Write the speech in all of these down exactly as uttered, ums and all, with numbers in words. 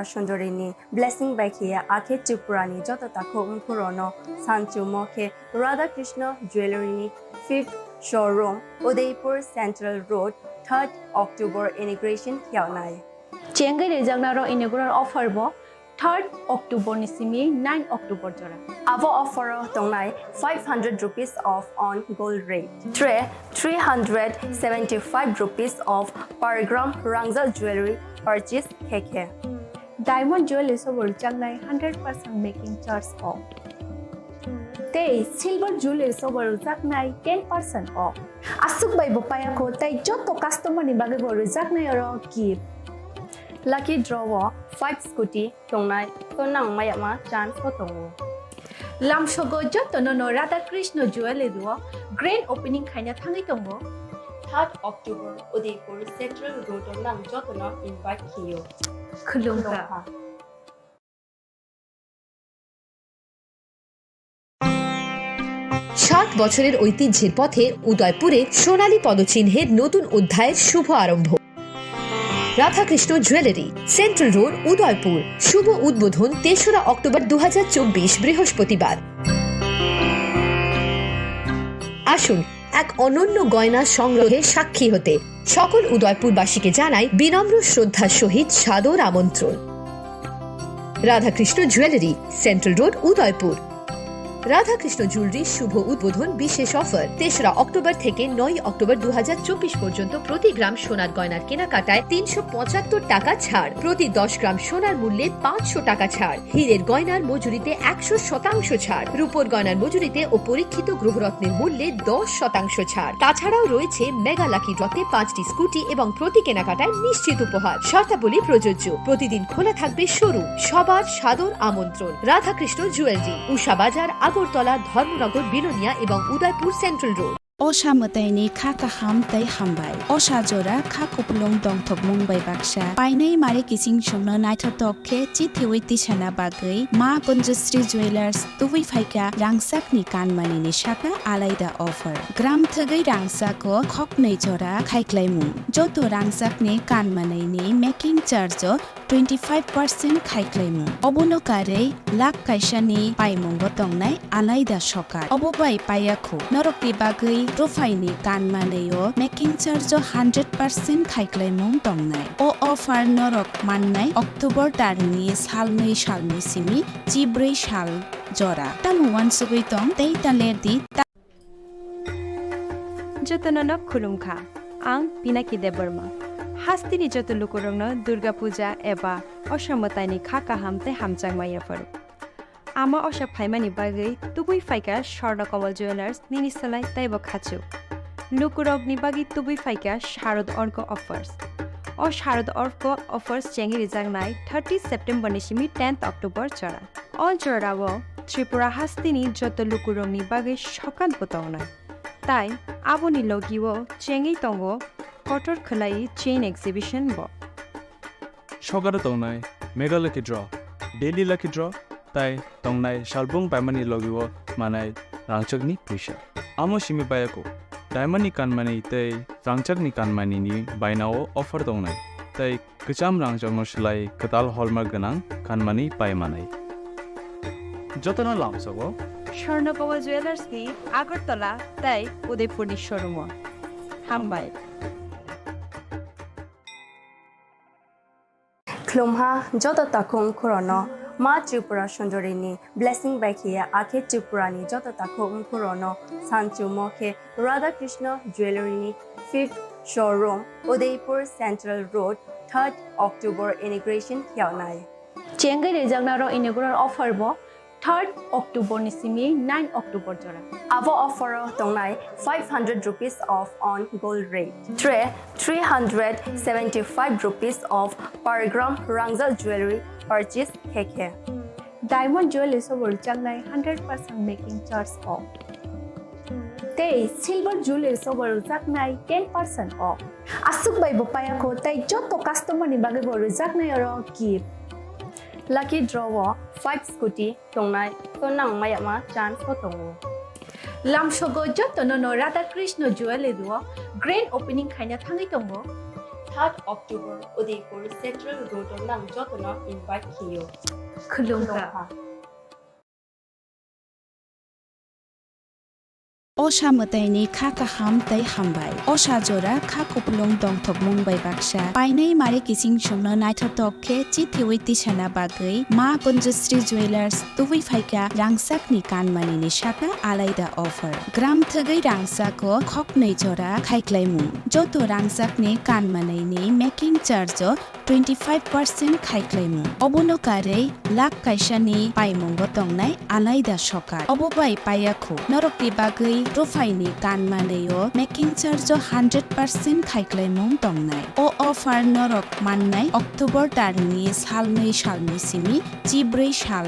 Sundorini blessing bai khe akhe Tripura ni joto takhuk mkhu rok no sanchumo khe Radha Krishna Jewellery ni fifth showroom Udaipur Central Road third October inauguration khe nai. Chengwi rijaknai rok inaugural offer bo third October ni simi nine October jora. Abo offer o tongnai five hundred rupees off on gold rate. Tray three hundred seventy-five rupees off per gram rangjak jewellery purchase khe khe. Diamond jewellery sobo rwjaknai hundred percent making charge off. Tei silver jewellery sobo rwjaknai ten percent off. Aswk bai bo payakho tei joto customer ni bagwi bo rwjaknai oro gift. Lucky draw o five scooty tongnai, to nang mayama chance bo tongo. Lamsogo jotono no Radha Krishna Jewellery o grand opening khaina thangwi tongo. Third October Udaipur Central Road o nang jotono invite khiyo. Khulumkha. Khulumkha. ষাট বছরের ঐতিহ্যের পথে উদয়পুরে সোনালী পদচিহ্নের নতুন অধ্যায়ের শুভ আরম্ভ। Radhakrishna jewellery, central road, Udaipur. শুভ উদ্বোধন তেসরা অক্টোবর দু হাজার চব্বিশ, বৃহস্পতিবার। আসুন এক অনন্য গয়না সংগ্রহের সাক্ষী হতে। সকল উদয়পুরবাসীকে জানাই বিনম্র শ্রদ্ধার সহিত সাদর আমন্ত্রণ। Radhakrishna jewellery, central road, Udaipur. Radhakrishna jewellery শুভ উদ্বোধন বিশেষ অফার, তেসরা অক্টোবর থেকে নয় অক্টোবর দু হাজার চব্বিশ পর্যন্ত প্রতি গ্রাম সোনার গয়নার কেনাকাটায় তিনশো পঁচাত্তর টাকা ছাড়, প্রতি দশ গ্রাম সোনার মূল্যে পাঁচশো টাকা ছাড়, হীরের গয়নার মজুরিতে একশো শতাংশ ছাড়, রূপোর গয়নার মজুরিতে ও পরীক্ষিত গ্রহরত্নের মূল্যে দশ শতাংশ ছাড়। তাছাড়াও রয়েছে মেগা লাকি ড্রতে পাঁচটি স্কুটি এবং প্রতি কেনাকাটায় নিশ্চিত উপহার। শর্তাবলী প্রযোজ্য। প্রতিদিন খোলা থাকবে শোরুম। সবার সাদর আমন্ত্রণ। রাধাকৃষ্ণ জুয়েলারি, উষা বাজার, আগরতলা, ধর্মনগর, বিলোনিয়া এবং Udaipur central road. Osha mwtaini kha kaham tei hambai. Osha jora kha kupulung dongthokmung bai baksa. Painai mari kiching songno naithotok khe chithiwi tisana bagwi Ma Kunjusri Jewellers tubui phaikha rangchakni kanmanini saka alaida offer. Gram thwgwi rangchako khoknwi jora khaiklaimung. Joto rangchakni kanmanini making charge o twenty five percent khaiklaimung. Obono karwi lakh kaisani paimungo tongnai alaida sokar. Obo bai payakhu norokni bagwi ruphaini kanmanwi o making charge o hundred percent khaiklaimung tongnai. O offer norok mannai October tarni salnwi salnwi simi chibrwi sal jora. Tamo uansugwi tong tei ta lerdi ta- Jotono no khulumkha. Ang Pinaki Debbarma. Hasteni joto lukurokno Durga Puja eba Osha mwtaini kha kaham tei hamjakma yapharo. Ama Osha phaimani bagwi tubui phaikha Swarna Kamal Jewellers nini salai teibo khachuk. Lukurokni bagwi tubui phaikha Sharad Orko offers. O Sharad Orko offers chengwi rijaknai thirty September ni simi tenth October jora. O jorao Tripura hasteni joto lukurokni bagwi sokat bo tongnai. Tai aboni logio chengwi tongo kotor khwlai chain exhibition bo. Sokaro tongnai Mega Lucky Draw, Daily Lucky Draw, tai tongnai salbung paimani logio manai rangchakni puisa. Amo simi payakho, diamondni kanmani tei rangchakni kanmanini bainao offer tongnai, tei kwcham rangchakno swlai kwtal hallmark gwnang kanmani pai manai. Jotono lamsogo Swarna Kamal Jewellers ni Agartala tei Udaipur ni showroom o. Hambai. Khulumha joto takhuk mkhurono Ma Tripura Sundori ni blessing bai khiya akhe Tripura ni joto takhuk mkhurono sanchumo khe Radha Krishna Jewellery ni fifth showroom Udaipur Central Road third October inauguration khiya nai. Chengwi rijaknai rok inaugural offer bo third October ni simi nine October jora. Abo offer o tongnai five hundred rupees off on gold rate. Tray three hundred seventy-five rupees off per gram rangjak jewelry purchase khe khe. Diamond jewelry sobo rwjaknai hundred percent making charge off. Tei silver jewelry sobo rwjaknai ten percent off. Aswk bai bo payakho tei joto customer ni bagwi bo rwjaknai oro gift. Lucky draw o five scooty tongnai, to nang mayama chance bo tongo. Lamsogo jotono no Radha Krishna Jewellery o grand opening khaina thangwi tongo. Aat October, Udaipur Central Road o nang jotono invite khiyo. Khulumkha. Khulumkha. Osa mwtaini kha kaham tei hambai. Osa jora kha kupulung dongthokmung bai baksa. Painai mari kiching chwngno naithotok khe chithiwi tisana bagwi Ma Kunjusri Jewellers tubui phaikha rangchakni kanmanini saka alaida offer. Gram thwgwi rangchako khoknwi jora khaiklaimung. Joto rangchakni kanmanini making charge o twenty five percent khaiklaimung. Obono karwi lakh kaisani paimungo tongnai alaida sokar. Obo bai paiya khu. Norokni bagwi ruphaini kanmanwi o making charge o hundred percent khaiklaimung tongnai. O offer norok mannai October tarni salnwi salni simi chibrwi sal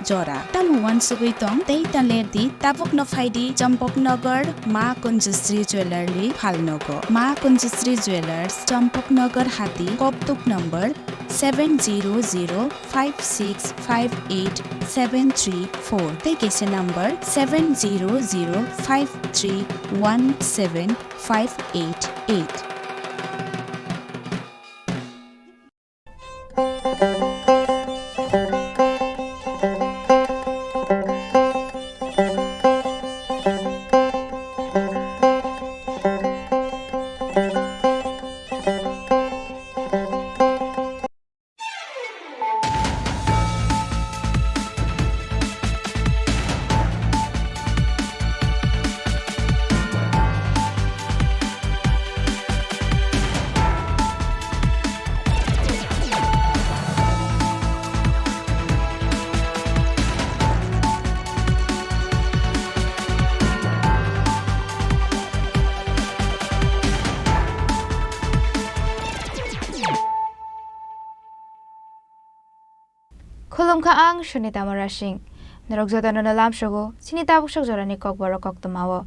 jora. Tamo uansugwi tong tei ta ler di, tabukno phai di Champaknagar Ma Kunjusri Jewellery phalnogo. Ma Kunjusri Jewellers, Champaknagar Hati, Koktuk number seven zero zero five six five eight seven three four tei kaisa number seven zero zero five three one seven five eight eight. Khulumkha, ang Sunita Murasing. Norok jotono no lamsogo chini tabuk sok jorani kokborok koktwmao.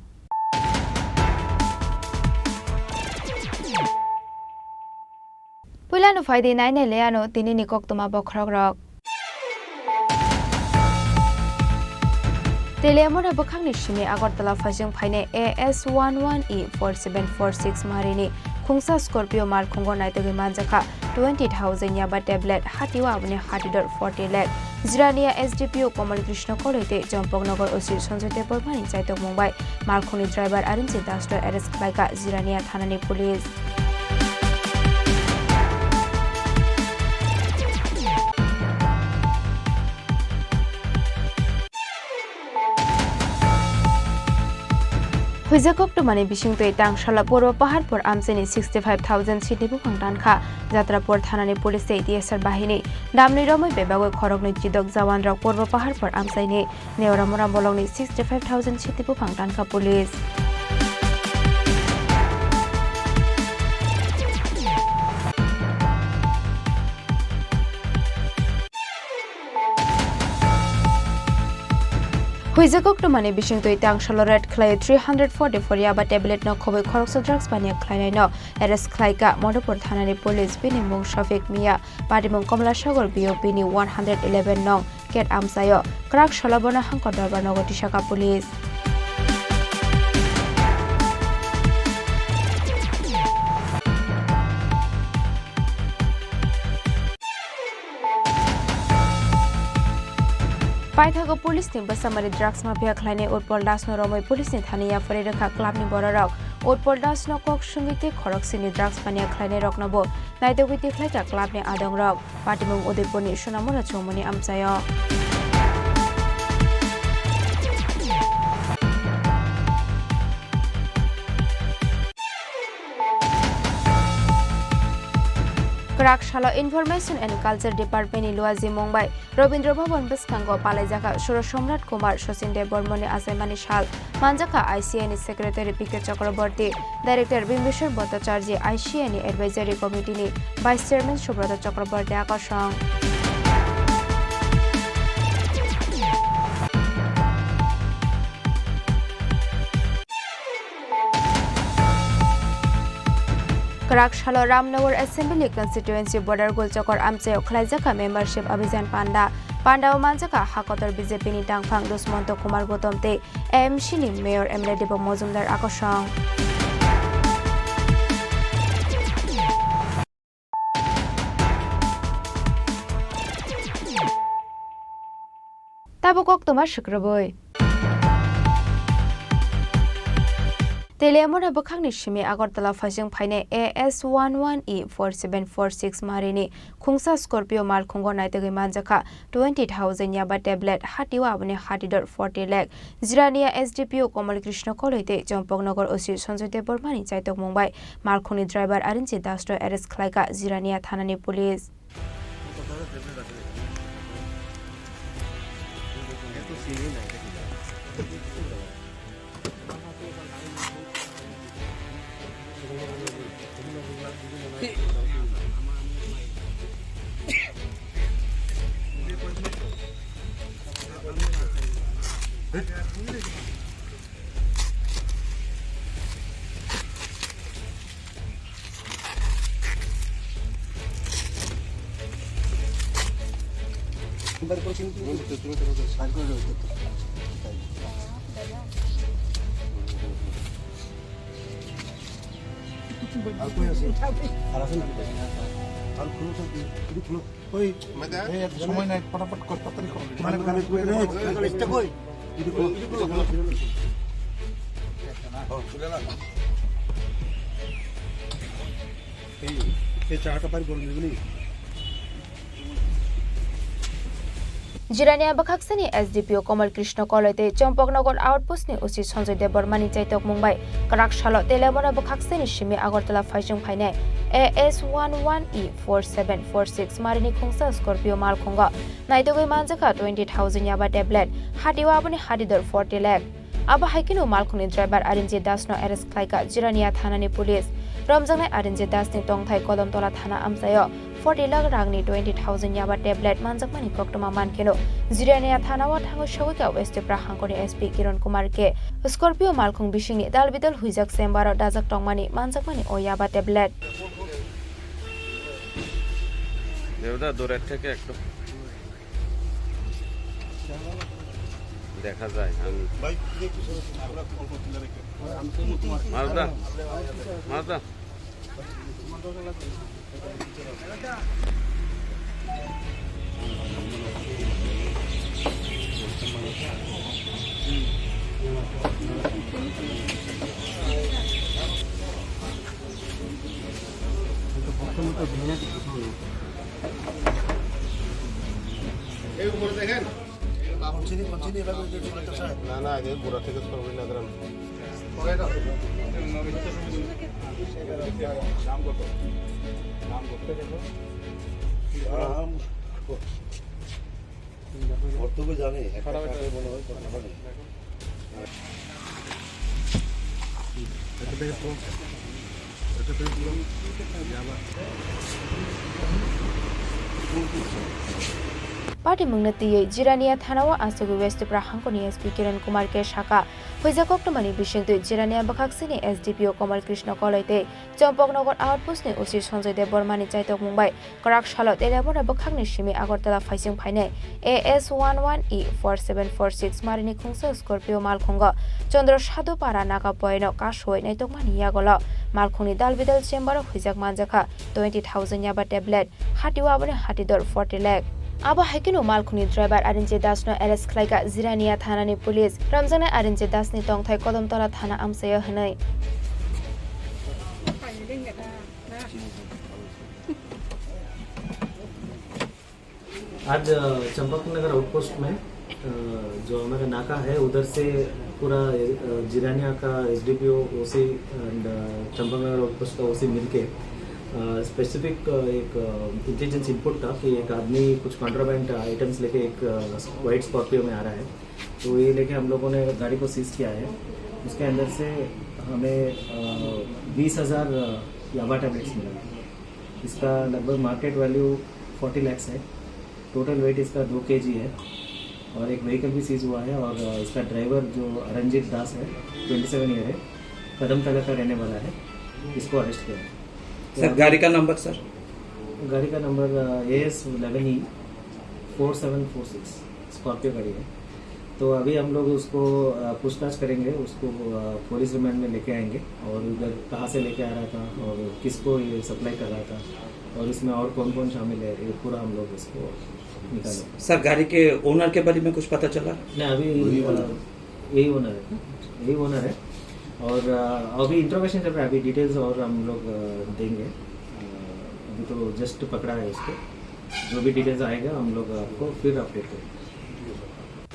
Puilano phai di nai nai le ano tinini koktwma bokhorokrok. Teliamura bwkhakni simi Agartala phaising phainai A S one one E four seven four six marini khungsa Scorpio malkhungo naitugwi manjakha twenty thousand yaba tablet, hatio aboni hatidor forty lakh. Jirania S D P O Kamal Krishna Koloi tei Champaknagar O C Sanjay Debbarmani chaitokmung bai malkhungni driver Arinjit Das no arrest khlaikha Jirania thanani police. Huijak koktwmani bisingtwi tangsala Purbo Paharpur amchaini sixty five thousand seat ni buphang tankha. Jatrapur thanani police tei T S R bahini damni romwi bebagwi khoroknwi chidok jawanrok Purbo Paharpur amchaini Neoramura bolongni sixty five thousand seat ni buphang tankha police. Huijak koktwmani bisingtwi tangsalo raid khlai three hundred forty four yaba tablet no khobwi khoroksa drugs baniya khlainaino arrest khlaikha Madhupur thanani police. Bini mung Shafik Mia, patimung Komla Sagar B O P ni one hundred eleven nong gate amchaio. Kwrak salo bono Hangkor Dorbar nogo tisakha police. Paithago police ni bwsamari drugs mafia khlainai Utpal Das no romwi police ni thani yaphari rwkha club ni bororok. Utpal Das no kok swngwi tei khoroksini drugs mania khlainai rokno bo naitugwi tikhlaikha club ni adongrok. Patimung Udaipur ni Sonamura Chowmuni amchaio. Kwrak salo Information and Culture Department ni luaji mung bai Rabindra Bhavan bwskango palaijakha Surasomrat Kumar Sachin Debbarma ni achaimani sal. Manjakha I C A ni Secretary P K Chakraborty, Director Bimbisar Bhattacharjee, I C A ni Advisory Committee ni Vice Chairman Subrata Chakraborty akosong. Kwrak salo Ramnagar Assembly Constituency border Gulchakor amchaio khlaijakha membership abhijan panda. Pandao manjakha hakotor B J P ni tangphang Dusmonto Kumar Gautam tei A M C ni Mayor M L A Deepak Majumdar akosong. Tabuk koktwma swkrwbwi. Teliamura bwkhakni simi Agartala phaising phainai A S one one E four seven four six marini khungsa Scorpio malkhungo naitugwi manjakha twenty thousand yaba tablet, hatio aboni hatidor forty lakh. Jirania S D P O Kamal Krishna Koloi tei Champaknagar O C Sanjoy Debbarmani chaitokmung bai malkhungni driver Arinjit Das no arrest khlaikha Jirania thanani police. আর কই আছে? আর আছে না? আর খুলো তো, একটু খুলো। ওই, এই এক সময় নাই, ফটাফট কর, তাড়াতাড়ি কর। মানে, মানে, মানে, এটা কই? এটা কই? এই, এই চাটা পার করে দিবি নি? Jirania bwkhaksani S D P O Kamal Krishna Koloi tei Champaknagar Outpost ni O C Sanjoy Debbarmani chaitokmung bai kwrak salo Teliamura bwkhaksani simi Agartala phaising phainai A S one one E four seven four six marini khungsa Scorpio malkhungo naitugwi manjakha twenty thousand yaba tablet, hatio aboni hatidor forty lakh. Abo hai kheno malkhungni driver Arinjit Das no arrest khlaikha Jirania thanani police. Romjaknai Arinjit Das ni tongthai Kodamtola thana amchaio forty lakh rangni twenty thousand yaba tablet manjakmani koktwma mankheno Jirania thanao thangwi sogwikha West Tipra hangkoni S P Kiran Kumar K. Scorpio malkhung bisingni dalbidal huijak chamber o dajak tongmani manjakmani o yaba tablet. দেবদা, দূরের থেকে একটু দেখা যায়। আমি মালদা, মালদা। এই উপরে দেখেন। না, না, আগে গোড়া থেকে সরবি না, গ্রাম। দাম কত? দাম কত? দাম কত? ওর তো জানি, একটা কাকে মনে হয়, কত জানি। Party mungno twiwi Jirania thanao asugwi West Tipra hangkoni S P Kiran Kumar K saka, huijak koktwmani bisingtwi Jirania bwkhaksini S D P O Kamal Krishna Koloi tei Champaknagar Outpost ni O C Sanjoy Debbarmani chaitokmung bai kwrak salo Teliamura bwkhakni simi Agartala phaising phainai A S one one E four seven four six marini khungsa Scorpio malkhungo Chandra Sadhu Para Naga Poino kasuwi naitokmani yagolo malkhungni dalbidal chamber o huijak manjakha twenty thousand yaba tablet, hatio aboni hatidor forty lakh. Abo hai kheno malkhungni driver Arinjit Das no arrest khlaikha Jirania thanani police. Romjaknai Arinjit Das ni tongthai Kodamtola thana amchaio hwnwi. आज, अ, चंपक नगर आउटपोस्ट में, अ, जो हमारा नाका है, उधर से पूरा, अ, जिरानिया का एसडीपीओ, ओसी and, अ, चंपक नगर आउटपोस्ट का ओसी मिलके, अ, स्पेसिफिक, अ, एक, अ, इंटेलिजेंस इनपुट था कि एक आदमी कुछ कॉन्ट्राबैंड आइटम्स लेके एक, अ, वाइट स्कॉर्पियो में आ रहा है। तो ये लेके हम लोगों ने गाड़ी को सीज किया है। उसके अंदर से हमें, अ, बीस हज़ार, अ, याबा टैबलेट्स मिला है। इसका लगभग मार्केट वैल्यू फ़ोर्टी लैक्स है। टोटल वेट इसका दो केजी है और एक व्हीकल भी सीज हुआ है और, अ, इसका ड्राइवर जो अरंजीत दास है, ट्वेंटी सेवन ईयर है, कदम तला का रहने वाला है, इसको अरेस्ट किया है। सर, गाड़ी का नंबर, सर? गाड़ी का नंबर, अ, A S eleven E four seven four six, Scorpio गाड़ी है। तो अभी हम लोग उसको, अ, पूछताछ करेंगे, उसको, अ, पुलिस रिमांड में लेके आएंगे और उधर कहाँ से लेके आ रहा था और किसको ये सप्लाई कर रहा था और इसमें और कौन-कौन शामिल है, ये पूरा हम लोग इसको निकालो। सर, गाड़ी के ओनर के बारे में कुछ पता चला? नहीं, अभी, वही वाला। अ, यही ओनर है, यही ओनर है। और, अ, अभी इंट्रोगेशन चल रहा है, अभी डिटेल्स और हम लोग, अ, देंगे। अ, अभी तो जस्ट पकड़ा है इसको, जो भी डिटेल्स आएगा हम लोग आपको फिर अपडेट करेंगे।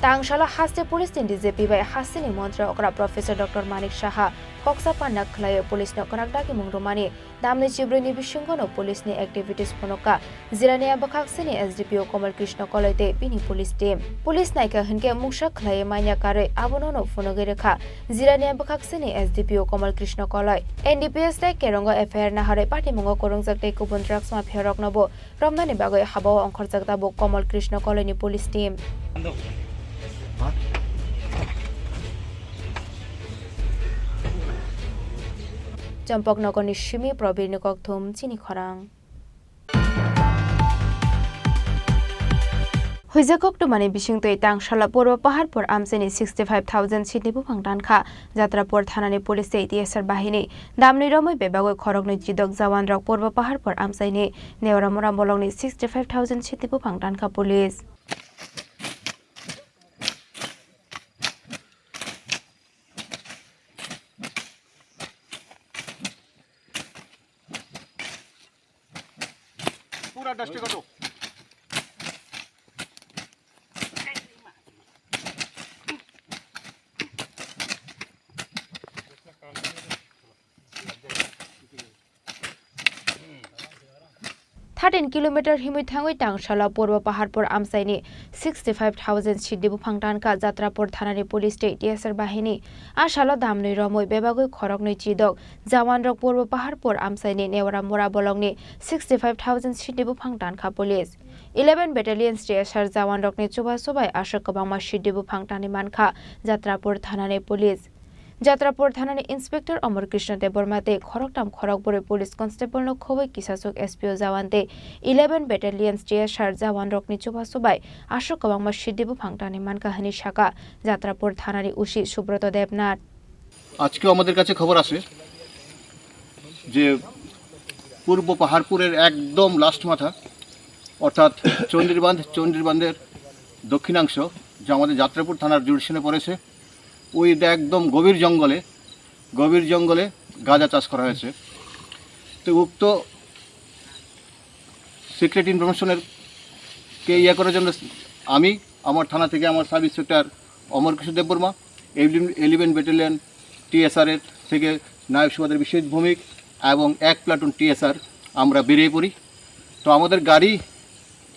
Tangsala haste police ni D G P bai haste ni montri okra Professor Doctor Manik Saha khoksa panna khlaiwi police no kwrak dagimung rwmani. Damni chibrwini bisingo no police ni activities phunukha. Jirania bwkhaksini S D P O Komal Krishna Koloi tei bini police team. Police naikha hinkhe mungsa khlaiwi manya karwi abono no phunugwi rwkha. Jirania bwkhaksini S D P O Komal Krishna Koloi. N D P S tei Kerongo F I R naharwi patimungo kwrwngjak tei kubun drugs mafia rokno bo romnani bagwi habao ongkhorjak tabuk Komal Krishna Koloi ni police team. Champaknagar ni simi Probir ni kokthum chini khorang. Huijak koktwmani bisingtwi Tangsala Purbo Paharpur amchaini sixty five thousand seat ni buphang tankha. Jatrapur thanani police tei T S R bahini damni romwi bebagwi khoroknwi chidok jawan rok Purbo Paharpur amchaini Neoramura bolongni sixty five thousand seat ni buphang tankha police. पूरा डस्टी कर दो। Thirteen kilometer himwi thangwi Tangsala Purbo Paharpur amchaini sixty five thousand seat ni buphang tankha Jatrapur thanani police tei T S R bahini. A salo damnwi romwi bebagwi khoroknwi chidok jawan rok Purbo Paharpur amchaini Neoramura bolongni sixty five thousand seat ni buphang tankha police. Eleven battalions T S R jawan rokni chubachu bai aswk kwbangma seat ni buphang tangwi mankha Jatrapur thanani police. Jatrapur thanani Inspector Amar Krishna Debbarma tei khoroktham khorokbrwi police constable no khobwi kisachuk S P O jawan tei eleven battalion T S R jawan rokni chubachu bai aswk kwbangma seat ni buphang tangwi mankha hwnwi sakha Jatrapur thanani O C Subroto Debnath. আজকেও আমাদের কাছে খবর আসে যে পূর্ব পাহাড়পুরের একদম লাস্ট মাথা, অর্থাৎ চণ্ডীরবাঁধ, চণ্ডীরবাঁধের দক্ষিণাংশ, যা আমাদের যাত্রাপুর থানার জুরিডিকশনে পড়েছে, ওই একদম গভীর জঙ্গলে, গভীর জঙ্গলে গাঁজা চাষ করা হয়েছে। তো উক্ত সিক্রেট ইনফরমেশনের কে ইয়ে করার জন্য আমি আমার থানা থেকে আমার সাব ইন্সপেক্টর অমর কিশোর দেববর্মা, ইলেভেন ব্যাটালিয়ন টিএসআর এর থেকে নায়েব সুবেদার বিশ্বজিৎ ভৌমিক এবং এক প্লাটুন টিএসআর আমরা বেরিয়ে পড়ি। তো আমাদের গাড়ি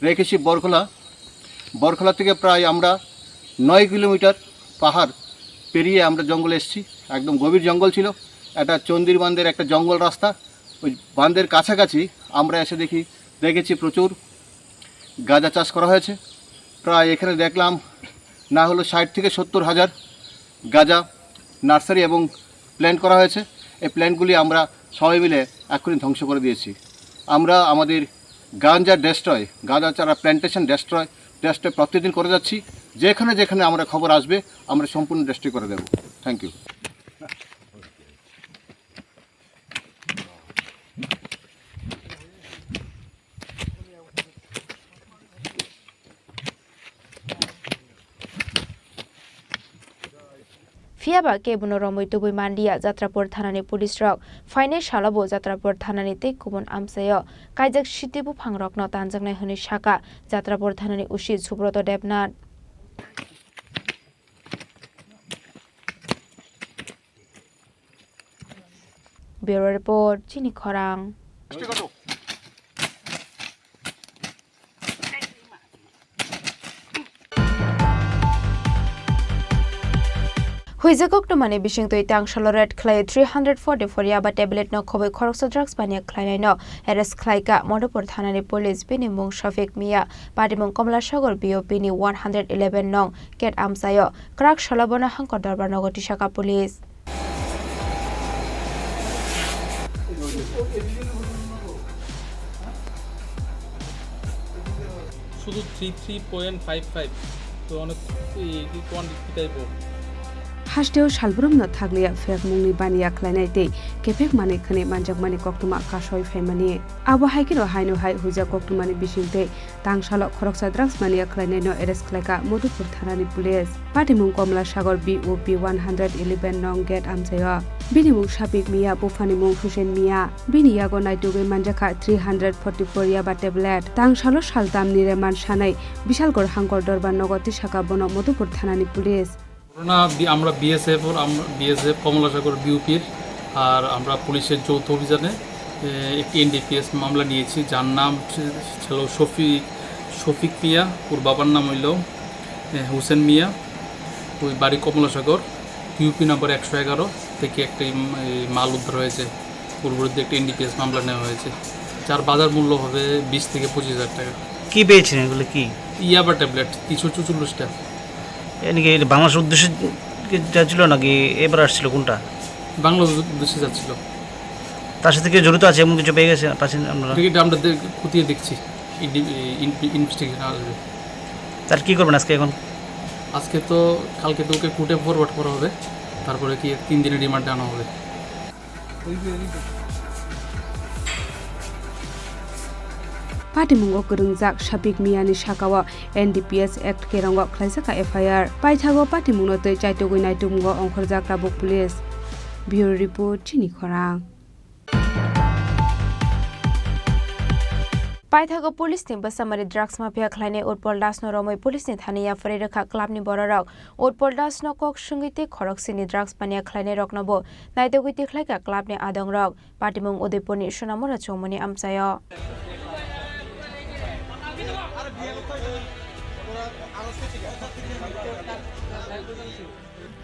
রেখেছি বরখলা। বরখলা থেকে প্রায় আমরা নয় কিলোমিটার পাহাড় পেরিয়ে আমরা জঙ্গলে এসেছি। একদম গভীর জঙ্গল ছিল, একটা চন্দ্রী বাঁধের একটা জঙ্গল রাস্তা। ওই বাঁধের কাছাকাছি আমরা এসে দেখি, দেখেছি প্রচুর গাঁজা চাষ করা হয়েছে। প্রায় এখানে দেখলাম না হলেও ষাট থেকে সত্তর হাজার গাঁজা নার্সারি এবং প্ল্যান্ট করা হয়েছে। এই প্ল্যান্টগুলি আমরা সবাই মিলে এক্ষুনি ধ্বংস করে দিয়েছি। আমরা আমাদের গাঞ্জা ডেস্ট্রয়, গাঁজা চারা প্ল্যান্টেশন ডেস্ট্রয়, ডেস্ট্রয় প্রতিদিন করে যাচ্ছি। যেখানে যেখানে আমরা খবর আসবে, আমরা সম্পূর্ণ ডেস্ট্রয় করে দেব। Thank you. Phiya ba kebono romwi tubui manliya Jatrapur thanani police rok. Phainai salo bo Jatrapur thanani tei kubun amchaio kaijak seat ni buphang rokno tanjaknai hwnwi sakha Jatrapur thanani O C Subroto Debnath. Bureau Report, Chini Khorang. Huijak koktwmani bisingtwi Tangsalo raid khlai three hundred forty-four yaba tablet no khobwi khoroksa drugs paniya khlainaino arrest khlaikha Madhupur thanani police, bini mung Shafik Mia, patimung Komla Sagar B O P ni one hundred eleven nong gate amchaio kwrak salo bono Hangkor Dorbar nogo tisakha police. শুধু three three point five five, তো অনেক এই, এই কোয়ান্টিটি টাইপও। Hasteo salbrumno thakliya phekmungni baniya khlainai tei kephek manwi khwnwi manjakmani koktwma kasoi phaimani. Abo hai kheno haino hai huijak koktwmani bisingtwi tangsalo khoroksa drugs baniya khlainaino arrest khlaikha Madhupur thanani police. Patimung Komla Sagor B O P one hundred eleven nong gate amchaio. Bini mung Sapik Miya, buphani mung Hussein Miya. Bini yago naitugwi manjakha three hundred forty-four yaba tablet. Tangsalo saltamni remand sanai Bishalgor Hangkor Dorbar nogo tisakha bono Madhupur thanani police. ঘটনা বি-, আমরা বিএসএফ ওর, আমরা বিএসএফ কমলাসাগর বিউপির আর আমরা পুলিশের যৌথ অভিযানে, এ, একটি এনডিপিএস মামলা নিয়েছি, যার নাম ছি-, ছিল শফি-, শফিক মিয়া, ওর বাবার নাম হইল, এ, হোসেন মিয়া, ওই বাড়ি কমলাসাগর, ইউপি নম্বর একশো এগারো থেকে একটি, উম, এই মাল উদ্ধার হয়েছে। ওর বিরুদ্ধে একটি এনডিপিএস মামলা নেওয়া হয়েছে, যার বাজার মূল্য হবে বিশ থেকে পঁচিশ হাজার টাকা। কি পেয়েছেন এগুলো, কি? ইয়াবা ট্যাবলেট তিনশো চুচল্লিশটা। এমনি কি এটা বাংলাদেশের উদ্দেশ্যে কি যাচ্ছিল নাকি এবার আসছিল, কোনটা? বাংলাদেশের উদ্দেশ্যে যাচ্ছিল। তার সাথে কেউ জড়িত আছে এমন কিছু পেয়ে গেছে, পাচ্ছেন আপনারা? এটা আমরা দে-, খতিয়ে দেখছি, ইনভে-, ইনভে-, ইনভেস্টিগেশন আসবে। তার কি করবেন আজকে এখন? আজকে তো, কালকে তো ওকে কোর্টে ফরওয়ার্ড করা হবে, তারপরে কি তিন দিনের রিমান্ডে আনা হবে। Patimungo kwrwngjak Sapik Miyani sakao N D P S Act kerongo khlaijak kha F I R. Paithago patimungno twi chaitugwi naitukmungo ongkhorjak tabuk police. Bureau report, Chini Khorang. Paithago police ni bwsamari drugs mafia khlainai Utpal Das no romwi police ni thani yapharwi rwkha club ni bororok. Utpal Das no kok swngwi tei khoroksini drugs paniya khlainai rokno bo naitugwi tikhlaikha club ni adongrok. Patimung Udaipur ni Sonamura Chowmani amchaio.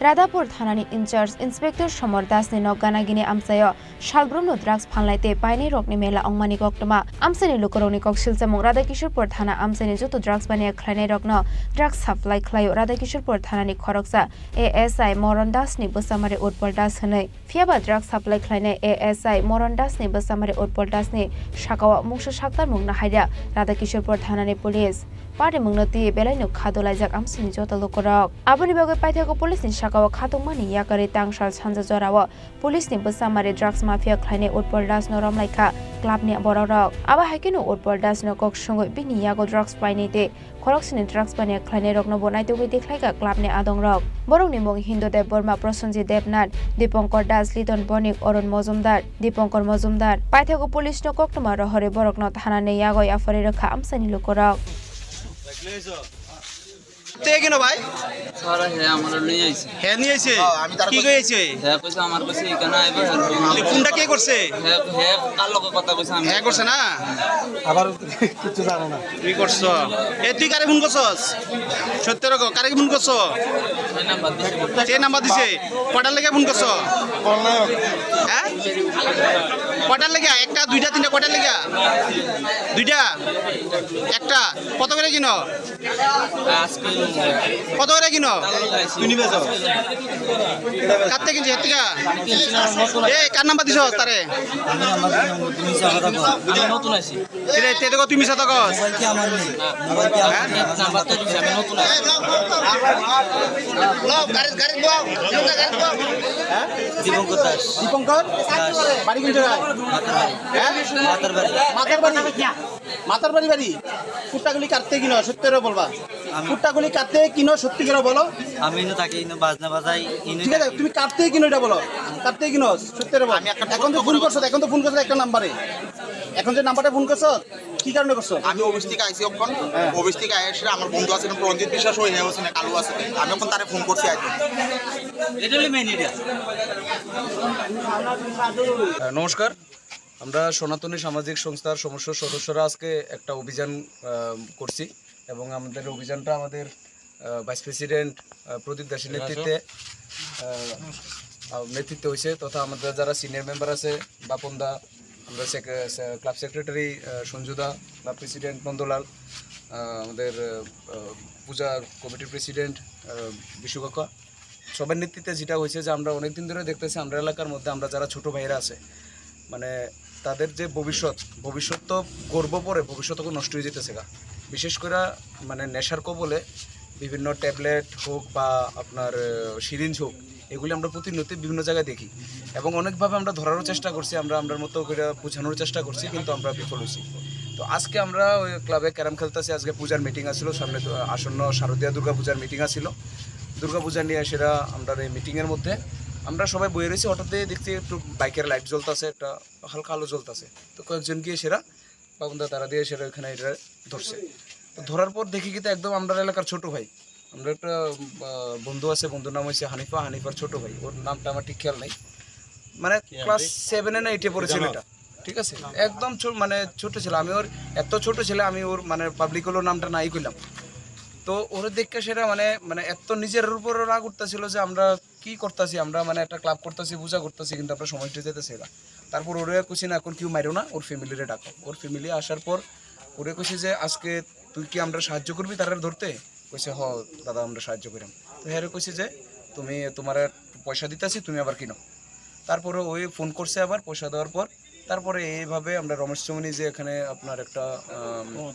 Radhapur thanani in-charge Inspector Somor Das ni nok gana gini amchaio salbrumno drugs phalnai tei painai rokni mela ongmani koktwma. Amchaini lukurokni kok silchamung Radhakishorpur thana amchaini joto drugs baniya khlainai rokno drugs supply khlaio Radhakishorpur thanani khoroksa A S I Moron Das ni bwsamari Utpal Das hwnwi. Phiyaba drugs supply khlainai A S I Moron Das ni bwsamari Utpal Das ni sakao mungsa saktarmung nahaira Radhakishorpur thanani police. Patimungno twiwi belaino kha dolaijak amsini joto lukurok. Aboni bagwi paithago police ni sakao khatungmani yakarwi tangsal sanja jorao police ni bwsamari drugs mafia khlainai Utpal Das no romlaikha club ni bororok. Abo hai kheno Utpal Das no kok swngwi bini yago drugs painai tei khoroksini drugs paniya khlainai rokno bo naitugwi tikhlaikha club ni adongrok. Borokni mung Hindu Deb Borma, Prosenjit Debnath, Dipankar Das, Lidon Bonik, Arun Mojumdar, Dipankar Mojumdar. Paithago police no koktwma rohorwi borokno thana ni yago yapharwi rwkha amchaini lukurok. তে কেন ভাই? স্যার, হে আমার নিয়ে আইছে। হে নিয়ে আইছে? হ্যাঁ, আমি তার কি কাছে কইছে? হে কইছে আমার কাছে এখানে আইবে, হে বলবো। এই ফোনটা কে করছে? হে, হে কার লগে কথা কইছে আমি? হে করছে না? আবার কিচ্ছু জানো না। তুমি করছো? এ, তুই কারে ফোন করছস? সত্য রকম, কারে ফোন করছো? এই নাম্বার দিছে। কে নাম্বার দিছে? কটার লেগে ফোন করছো? খলনায়ক। হ্যাঁ? কটার লেগে? একটা, দুইটা, তিনটা, কটার লেগে? দুইটা? একটা? কত করে কিনো? আজকে কত করে কিনো? তুমি বেচো? কার থেকে কিনছিস? এর থেকে? এ, কার নাম্বার দিছস তারে? আমি আমার নম্বর তুমি মিছা কথা কও। আমি নতুন আইছি। কিরে, তে দেখো তুই মিছা কথা কস। মোবাইল কি আমার নেই? মোবাইল কি আমার নেই? নাম্বারটা দিছি, আমি নতুন আইছি। হ্যাঁ? দীপঙ্কর দাস। দীপঙ্কর? দাস। বাড়ি কোন জায়গায়? মাতারবাড়ি। হ্যাঁ? মাতারবাড়ি। মাতারবাড়ি? মাতারবাড়ি বাড়ি? ফুট্টাগুলি কাটতে কিনো, সত্য করে বলবা। আমি ফুট্টাগুলি কাটতে কিনো, সত্যি করে বলো। আমি ইনো থাকি, ইনো বাজনা বাজাই, ইনো ঠিক আছে, থাকি। তুমি কাটতে কিনো এটা বলো। কাটতে কিনো, সত্য করে বলো। আমি একটা এখন তো ফোন করছো, এখন তো ফোন করছো একটা নাম্বারে। এখন যে নাম্বারটা ফোন করছো, কি কারণে করছো? আমি অফিস থেকে আইছি অখন। হ্যাঁ। অফিস থেকে আইসে আমার বন্ধু আছে, প্রঞ্জিত বিশ্বাস, ওই হ্যাঁ, ওখানে কালু আছে। আমি অখন তারে ফোন করছি আইতে। এটা হলো মেইন এরিয়া। আহ, নমস্কার। আমরা সনাতনী সামাজিক সংস্থার সমস্ত সদস্যরা আজকে একটা অভিযান, আহ, করছি এবং আমাদের অভিযানটা আমাদের, আহ, ভাইস প্রেসিডেন্ট, আহ, প্রদীপ দাসের নেতৃত্বে, আহ, আহ, নেতৃত্বে হয়েছে তথা আমাদের যারা সিনিয়র মেম্বার আছে, বাপন দা, আমরা সেক্রে-, সে-, ক্লাব সেক্রেটারি, আহ, সঞ্জু দা, ক্লাব প্রেসিডেন্ট নন্দলাল, আহ, আমাদের, আহ, পূজা কমিটির প্রেসিডেন্ট, আহ, বিশু কাকা, সবার নেতৃত্বে যেটা হয়েছে যে আমরা অনেকদিন ধরে দেখতেছি আমরা এলাকার মধ্যে আমরা যারা ছোট ভাইয়েরা আছে, মানে, তাদের যে ভবিষ্যৎ, ভবিষ্যৎ তো গর্ব পরে ভবিষ্যৎ তখন নষ্ট হয়ে যেতেছে গা। বিশেষ করে, মানে, নেশার কবলে বিভিন্ন ট্যাবলেট হোক বা আপনার, আহ, সিরিঞ্জ হোক, এগুলি আমরা প্রতিনিয়ত বিভিন্ন জায়গায় দেখি এবং অনেকভাবে আমরা ধরারও চেষ্টা করছি, আমরা আমরার মতো করে বোঝানোর চেষ্টা করছি, কিন্তু আমরা বিফল হয়েছি। তো আজকে আমরা ওই ক্লাবে ক্যারাম খেলতেছি, আজকে পূজার মিটিং আছিল, সামনে তো আসন্ন শারদীয়া দুর্গা পূজার মিটিং আছিল। দুর্গা পূজা নিয়ে সেটা আমরা এই মিটিংয়ের মধ্যে আমরা সবাই বয়ে রয়েছি, হঠাৎ দেখছি একটু বাইকের লাইট জ্বলতেছে, একটা হালকা আলো জ্বলতেছে। তো কয়েকজন গিয়ে সেটা বাবুন্দা তারা দিয়ে সেটা ওখানে এটা ধরছে। তো ধরার পর দেখি কি, তো একদম আমরা এলাকার ছোট ভাই, আমরা একটা আহ, বন্ধু আছে, বন্ধুর নাম হচ্ছে হানিফা, হানিফার ছোট ভাই, ওর নামটা আমার ঠিক খেয়াল নাই, মানে ক্লাস সেভেনে না এইটে পড়েছিল এটা, ঠিক আছে? একদম ছো- মানে ছোট ছিল, আমি ওর এত ছোট ছিল, আমি ওর মানে পাবলিক হলো নামটা নাই কইলাম। তো ওর দেখে সেটা মানে মানে এত নিজের উপর রাগ উঠতেছিল যে আমরা কি করতেছি, আমরা মানে একটা ক্লাব করতেছি, পূজা করতেছি, কিন্তু আমরা সমাজটা যেতেছে না। তারপর ওরে কইছি না, এখন কেউ মারো না, ওর ফ্যামিলিরে ডাকো। ওর ফ্যামিলি আসার পর ওরে কইছি যে আজকে তুই কি আমরা সাহায্য করবি তারা ধরতে? কইছে, "হ দাদা, আমরা সাহায্য করিম।" তো হ্যাঁ কইছে যে, "তুমি তোমার পয়সা দিতেছি, তুমি আবার কিনো।" তারপরে ওই ফোন করছে আবার পয়সা দেওয়ার পর, তারপরে এইভাবে আমরা রমেশ চৌমনি যে এখানে আপনার একটা আম,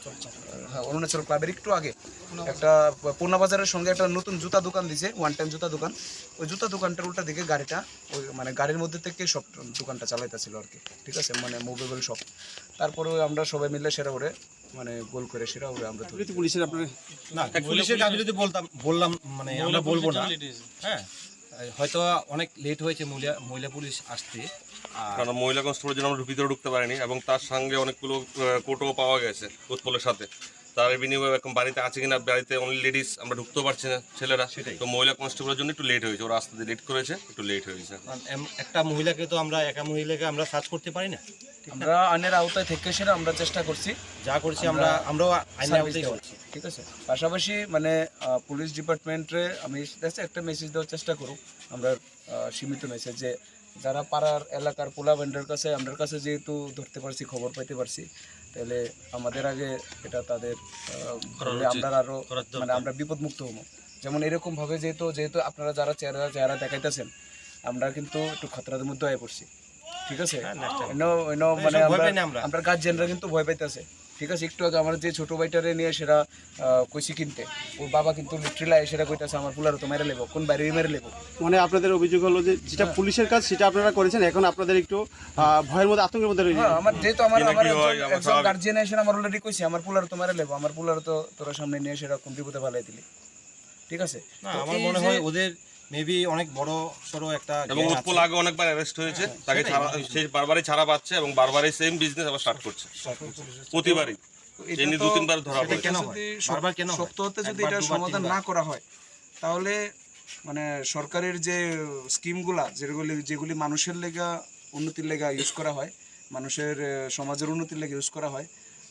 হ্যাঁ, অরুণাচল ক্লাবের একটু আগে একটা পূর্ণা বাজারের সঙ্গে একটা নতুন জুতা দোকান দিছে, ওয়ান টাইম জুতা দোকান। ওই জুতা দোকানটার উল্টা দিকে গাড়িটা, ওই মানে গাড়ির মধ্যে থেকে সব দোকানটা চালাইতেছিল আর কি, ঠিক আছে, মানে মুভেবল শপ। তারপরে ওই আমরা সবাই মিলে সেটা ওরে মানে গোল করে সেটা ওরে আমরা ধরি। যদি পুলিশের আপনার না, পুলিশের কাছে যদি বলতাম, বললাম, মানে আমরা বলবো না। হ্যাঁ, হয়তো অনেক লেট হয়েছে মহিলা, মহিলা পুলিশ আসতে। আর কারণ মহিলা কনস্টেবলের জন্য আমরা ভিতরে ঢুকতে পারিনি এবং তার সঙ্গে অনেকগুলো কোটো পাওয়া গেছে উৎপলের সাথে। তার বিনিময়ে এখন বাড়িতে আছে কিনা, বাড়িতে অনলি লেডিস, আমরা ঢুকতেও পারছি না ছেলেরা। সেটাই। তো মহিলা কনস্টেবলের জন্য একটু লেট হয়েছে, ওরা আসতে লেট করেছে, একটু লেট হয়েছে। কারণ এম- একটা মহিলাকে তো আমরা, একা মহিলাকে আমরা সার্চ করতে পারি না। আমরা আইনের আওতায় থেকে সেটা আমরা চেষ্টা করছি। যা করছি আমরা, আমরা আমরাও আইনের সার্ভিস আওতায় দেওয়ার, করছি। ঠিক আছে। পাশাপাশি মানে আহ, পুলিশ ডিপার্টমেন্টে আমি just একটা মেসেজ দেওয়ার চেষ্টা করুক, আমরা আহ, সীমিত মেসেজ যে যারা পাড়ার এলাকার পোলা ভেন্ডার কাছে, আমরার কাছে যেহেতু ধরতে পারছি, খবর পাইতে পারছি, তাহলে আমাদের আগে এটা তাদের আহ, ধরলে আমরা আরো করার দরকার। মানে আমরা বিপদ মুক্ত হবো। যেমন এরকম ভাবে যেহেতু যেহেতু আপনারা যারা চেহারা চেহারা দেখাইতেছেন, আমরা কিন্তু একটু খতরার মধ্যে হয়ে পড়ছি, ঠিক আছে? হ্যাঁ, নিশ্চয়ই। এনো এনো মানে ভয় আমরা পাই না আমরা। আমরা গার্জিয়ানরা কিন্তু ভয় পাইতেছে, ঠিক আছে? একটু আগে আমার যে ছোট ভাইটারে নিয়ে সেটা আহ, কইছি কিনতে, ওর বাবা কিন্তু লিটারালি সেটা কইতাছে, "আমার পোলারে তো মেরে লেবো, কোন বাইরে মেরে লেবো?" মানে আপনাদের অভিযোগ হলো যে যেটা হ্যাঁ। পুলিশের কাজ সেটা আপনারা করেছেন, এখন আপনাদের একটু আহ, ভয়ের মধ্যে, আতঙ্কের মধ্যে রয়েছে। হ্যাঁ, আমার যেহেতু আমার আমার একজন গার্জিয়ান এসে আমার অলরেডি কইছে, "আমার পোলারে তো মেরে লেবো, আমার পোলারে তো তোরা সামনে নিয়ে সেটা কোন বিপদে ফালাই দিলি।" ঠিক আছে? না, তো আমার এই মনে যে হয় ওদের মেবি অনেক বড় সড়ো একটা এবং গ্যাং উৎপল আছে। আগে অনেকবার অ্যারেস্ট হয়েছে, হ্যাঁ, তাকে সেটাই। ছাড়া, সে বারবারই ছাড়া পাচ্ছে এবং বারবারই সেম বিজনেস আবার স্টার্ট করছে। প্রতিবারই। তো এটা এমনি তো দু তিনবার ধরা সেটা পড়েছে। কেন হয়? যদি শক- বারবার কেন হয়? শক্ত হতে যদি একবার, এটা দুবার, সমাধান তিনবার। না করা হয়, তাহলে মানে সরকারের যে স্কিমগুলা, যেগুলি যেগুলি মানুষের লেগা, উন্নতির লেগা ইউজ করা হয়, মানুষের আহ, সমাজের উন্নতির লেগা ইউজ করা হয়,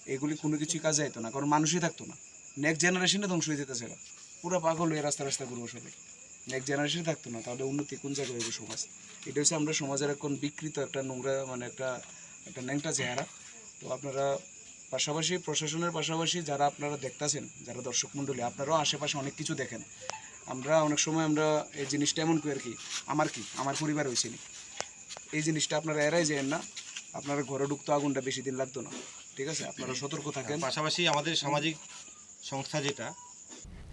এগুলি কোনো কিছুই কাজে আইতো না, কারণ মানুষই থাকতো না। নেক্সট জেনারেশনে ধ্বংস হয়ে যেতেছে এরা। পুরা পাগল হয়ে রাস্তা রাস্তা ঘুরবো সবাই। নেক্সট জেনারেশন থাকতো না, তাহলে উন্নতি কোন জায়গায় হবে সমাজ? এটা হচ্ছে আমরা সমাজের এখন বিকৃত একটা নোংরা, মানে একটা একটা ন্যাংটা চেহারা। তো আপনারা পাশাপাশি, প্রশাসনের পাশাপাশি যারা আপনারা দেখতাছেন, যারা দর্শক মণ্ডলী, আপনারাও আশেপাশে অনেক কিছু দেখেন। আমরা অনেক সময় আমরা এই জিনিসটা এমন করি আর কি, "আমার কি, আমার পরিবার হয়েছে নি?" এই জিনিসটা আপনারা এড়াই যায়েন না। আপনারা ঘরে ঢুকতো আগুনটা বেশি দিন লাগতো না, ঠিক আছে? আপনারা সতর্ক থাকেন। পাশাপাশি আমাদের সামাজিক সংস্থা যেটা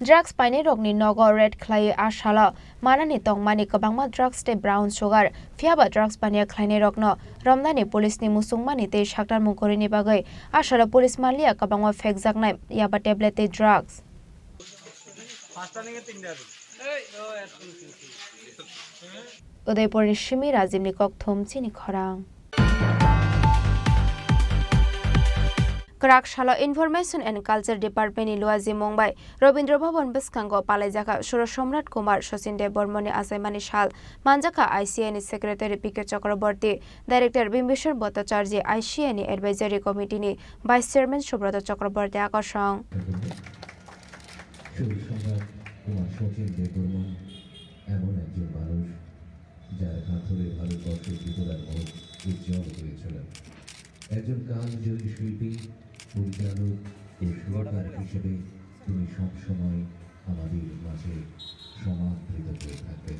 Drugs painai rokni nogo raid khlaiwi a salo manani tongmani kwbangma drugs tei brown sugar, phiyaba drugs paniya khlainai rokno romnani police ni musungmani tei saktarmung kwrwini bagwi a salo police manliya kwbangma phekjaknai yaba tablet tei drugs. Udaipurni simi Rajibni kokthum chini khorang. Kwrak salo Information and Culture Department ni luajimung bai Rabindra Bhavan bwskango palaijakha Surasomrat Kumar Sachin Debbarmani achaimani sal, manjakha I C A ni Secretary P K Chakraborty, Director Bimbisar Bhattacharjee, I C A ni Advisory Committee ni Vice Chairman Subroto Chakraborty akosong. সুরসম্রাট কুমার শচীন দেববর্মন এমন একজন মানুষ, যার কাতরে ভারতবর্ষের বিপুলার মুখ উজ্জ্বল হয়েছিল। একজন কালজয়ী শিল্পী, পরিচালক ও সুরকার হিসেবে তিনি সবসময় আমাদের মাঝে সমাদৃত হয়ে থাকবেন।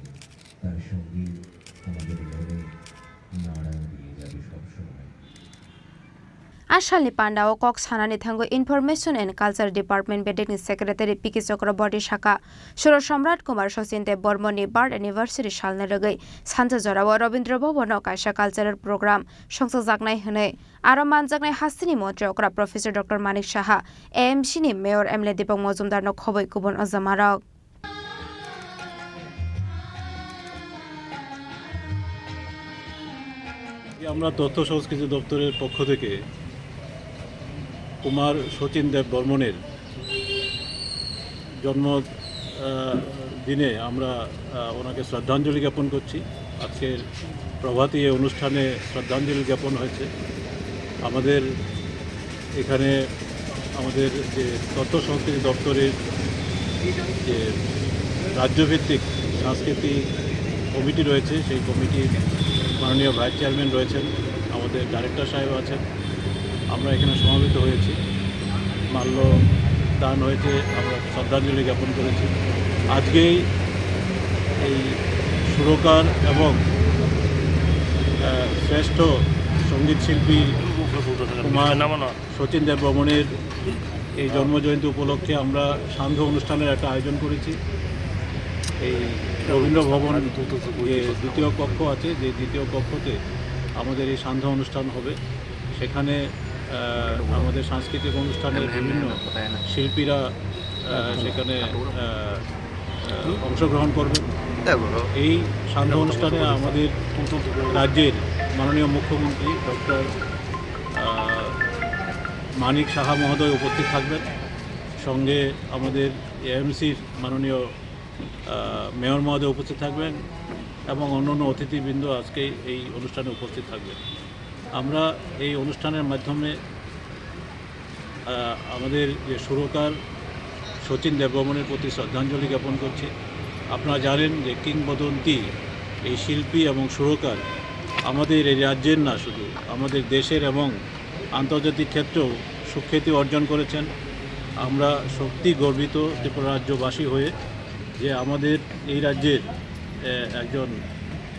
তার সঙ্গীত আমাদের মনে নাড়া দিয়ে যাবে সবসময়। A salni pandao kok sanani thango Information and Culture Department bedekni Secretary P K Chakraborty sakha, Suro Samrat Kumar Sachin Deb Bormoni birth anniversary salni rwgwi sanja jorao Rabindra Bhavan-o kaisa cultural program songchakjaknai hwnwi aro manjaknai hasteni montri okra Professor Doctor Manik Saha, A M C ni Mayor M L A Deepak Mojumdar-no khobwi kubun ojamarok. আমরা তথ্য সংস্কৃতি দপ্তরের পক্ষ থেকে কুমার শচীন দেব বর্মনের জন্ম, আহ, দিনে আমরা, আহ, ওনাকে শ্রদ্ধাঞ্জলি জ্ঞাপন করছি। আজকের প্রভাতী এই অনুষ্ঠানে শ্রদ্ধাঞ্জলি জ্ঞাপন হয়েছে। আমাদের এখানে আমাদের যে তথ্য সংস্কৃতি দপ্তরের যে রাজ্যভিত্তিক সাংস্কৃতিক কমিটি রয়েছে, সেই কমিটির মাননীয় ভাইস চেয়ারম্যান রয়েছেন, আমাদের ডাইরেক্টর সাহেব আছেন, আমরা এখানে সমবেত হয়েছি। মাল্য দান হয়েছে, আমরা শ্রদ্ধাঞ্জলি জ্ঞাপন করেছি। আজকেই এই সুরকার এবং, আহ, শ্রেষ্ঠ সঙ্গীত শিল্পী কুমার শচীন দেব বর্মনের এই জন্ম জয়ন্তী উপলক্ষে আমরা সান্ধ্য অনুষ্ঠানের একটা আয়োজন করেছি। এই রবীন্দ্র ভবন যে দ্বিতীয় কক্ষ আছে, যে দ্বিতীয় কক্ষতে আমাদের এই সান্ধ্য অনুষ্ঠান হবে। সেখানে, আহ, আমাদের সাংস্কৃতিক অনুষ্ঠানের বিভিন্ন শিল্পীরা, আহ, সেখানে, আহ, আহ, অংশগ্রহণ করবেন। এই সান্ধ্য অনুষ্ঠানে আমাদের রাজ্যের মাননীয় মুখ্যমন্ত্রী ডক্টর, আহ, মানিক সাহা মহোদয় উপস্থিত থাকবেন, সঙ্গে আমাদের এএমসির মাননীয়, আহ, মেয়র মহোদয় উপস্থিত থাকবেন এবং অন্যান্য অতিথিবৃন্দ আজকে এই অনুষ্ঠানে উপস্থিত থাকবেন। আমরা এই অনুষ্ঠানের মাধ্যমে, আহ, আমাদের যে সুরকার শচীন দেববর্মনের প্রতি শ্রদ্ধাঞ্জলি জ্ঞাপন করছি। আপনারা জানেন যে কিংবদন্তি এই শিল্পী এবং সুরকার আমাদের এই রাজ্যের না, শুধু আমাদের দেশের এবং আন্তর্জাতিক ক্ষেত্রেও সুখ্যাতি অর্জন করেছেন। আমরা সত্যি গর্বিত ত্রিপুরা রাজ্যবাসী হয়ে যে আমাদের এই রাজ্যের, আহ, একজন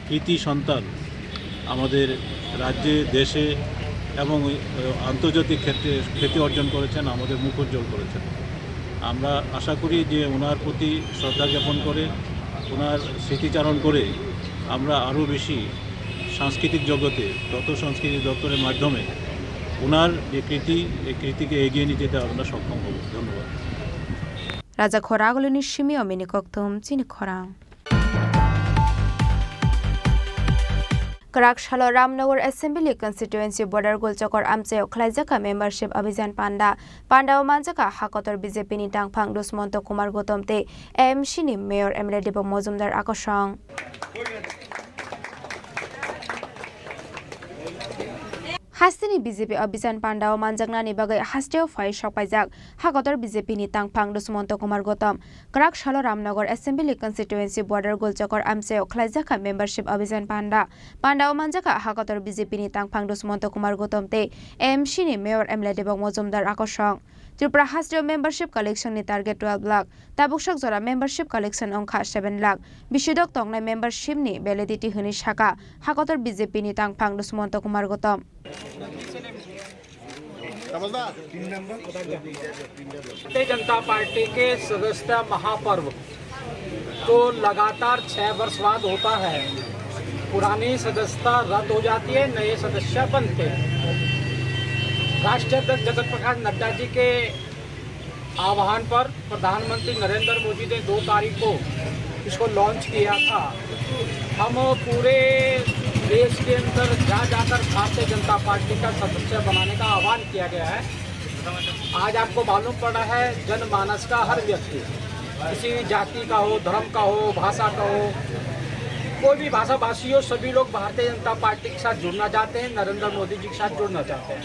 কৃতি সন্তান আমাদের রাজ্যে, দেশে এবং, আহ, আন্তর্জাতিক ক্ষেত্রে খ্যাতি অর্জন করেছেন, আমাদের মুখ উজ্জ্বল করেছেন। আমরা আশা করি যে ওনার প্রতি শ্রদ্ধা জ্ঞাপন করে, ওনার স্মৃতিচারণ করে আমরা আরও বেশি সাংস্কৃতিক জগতে তথ্য সংস্কৃতি দপ্তরের মাধ্যমে ওনার যে কৃতি, এই কৃতিকে এগিয়ে নিয়ে যেতে আমরা সক্ষম হব। ধন্যবাদ। Raja khoragulini simi omini kokthum chini khorang. Kwrak salo Ramnagar Assembly Constituency border Gulchakor amchaio khlaijak kha membership abhijan panda. Pandao manjak kha hakotor B J P ni tangphang Dusmonto Kumar Gautam tei A M C ni Mayor M L A Deepak Mojumdar akosong. Hasteni B J P abhijan pandao manjaknani bagwi hasteo phai sokpaijak hakotor B J P ni tangphang Dusmonto Kumar Gautam. Kwrak salo Ramnagar Assembly Constituency border Gulchakor amchaio khlaijak kha membership abhijan panda. Pandao manjak kha hakotor B J P ni tangphang Dusmonto Kumar Gautam tei A M C ni Mayor M L A Deepak Mojumdar akosong. Tripura hasteo membership collection ni target twelve lakh. Tabuk sak jora membership collection wngkha seven lakh. Bisidok tongnai membership ni validity hwnwi sakha hakotor B J P ni tangphang Dusmonto Kumar Gautam. Bharatiya Janata पार्टी के सदस्यता महापर्व तो लगातार छह वर्ष बाद होता है। पुरानी सदस्यता रद्द हो जाती है, नए सदस्य बनते हैं। राष्ट्रीय अध्यक्ष जगत प्रकाश नड्डा जी के आह्वान पर प्रधानमंत्री नरेंद्र मोदी ने दो तारीख को इसको लॉन्च किया था। हम पूरे देश के अंदर जा जाकर भारतीय जनता पार्टी का सदस्य बनाने का आह्वान किया गया है। आज आपको मालूम पड़ा है, जनमानस का हर व्यक्ति, किसी जाति का हो, धर्म का हो, भाषा का हो, कोई भी भाषा भाषी हो, सभी लोग भारतीय जनता पार्टी के साथ जुड़ना चाहते हैं, नरेंद्र मोदी जी के साथ जुड़ना चाहते हैं।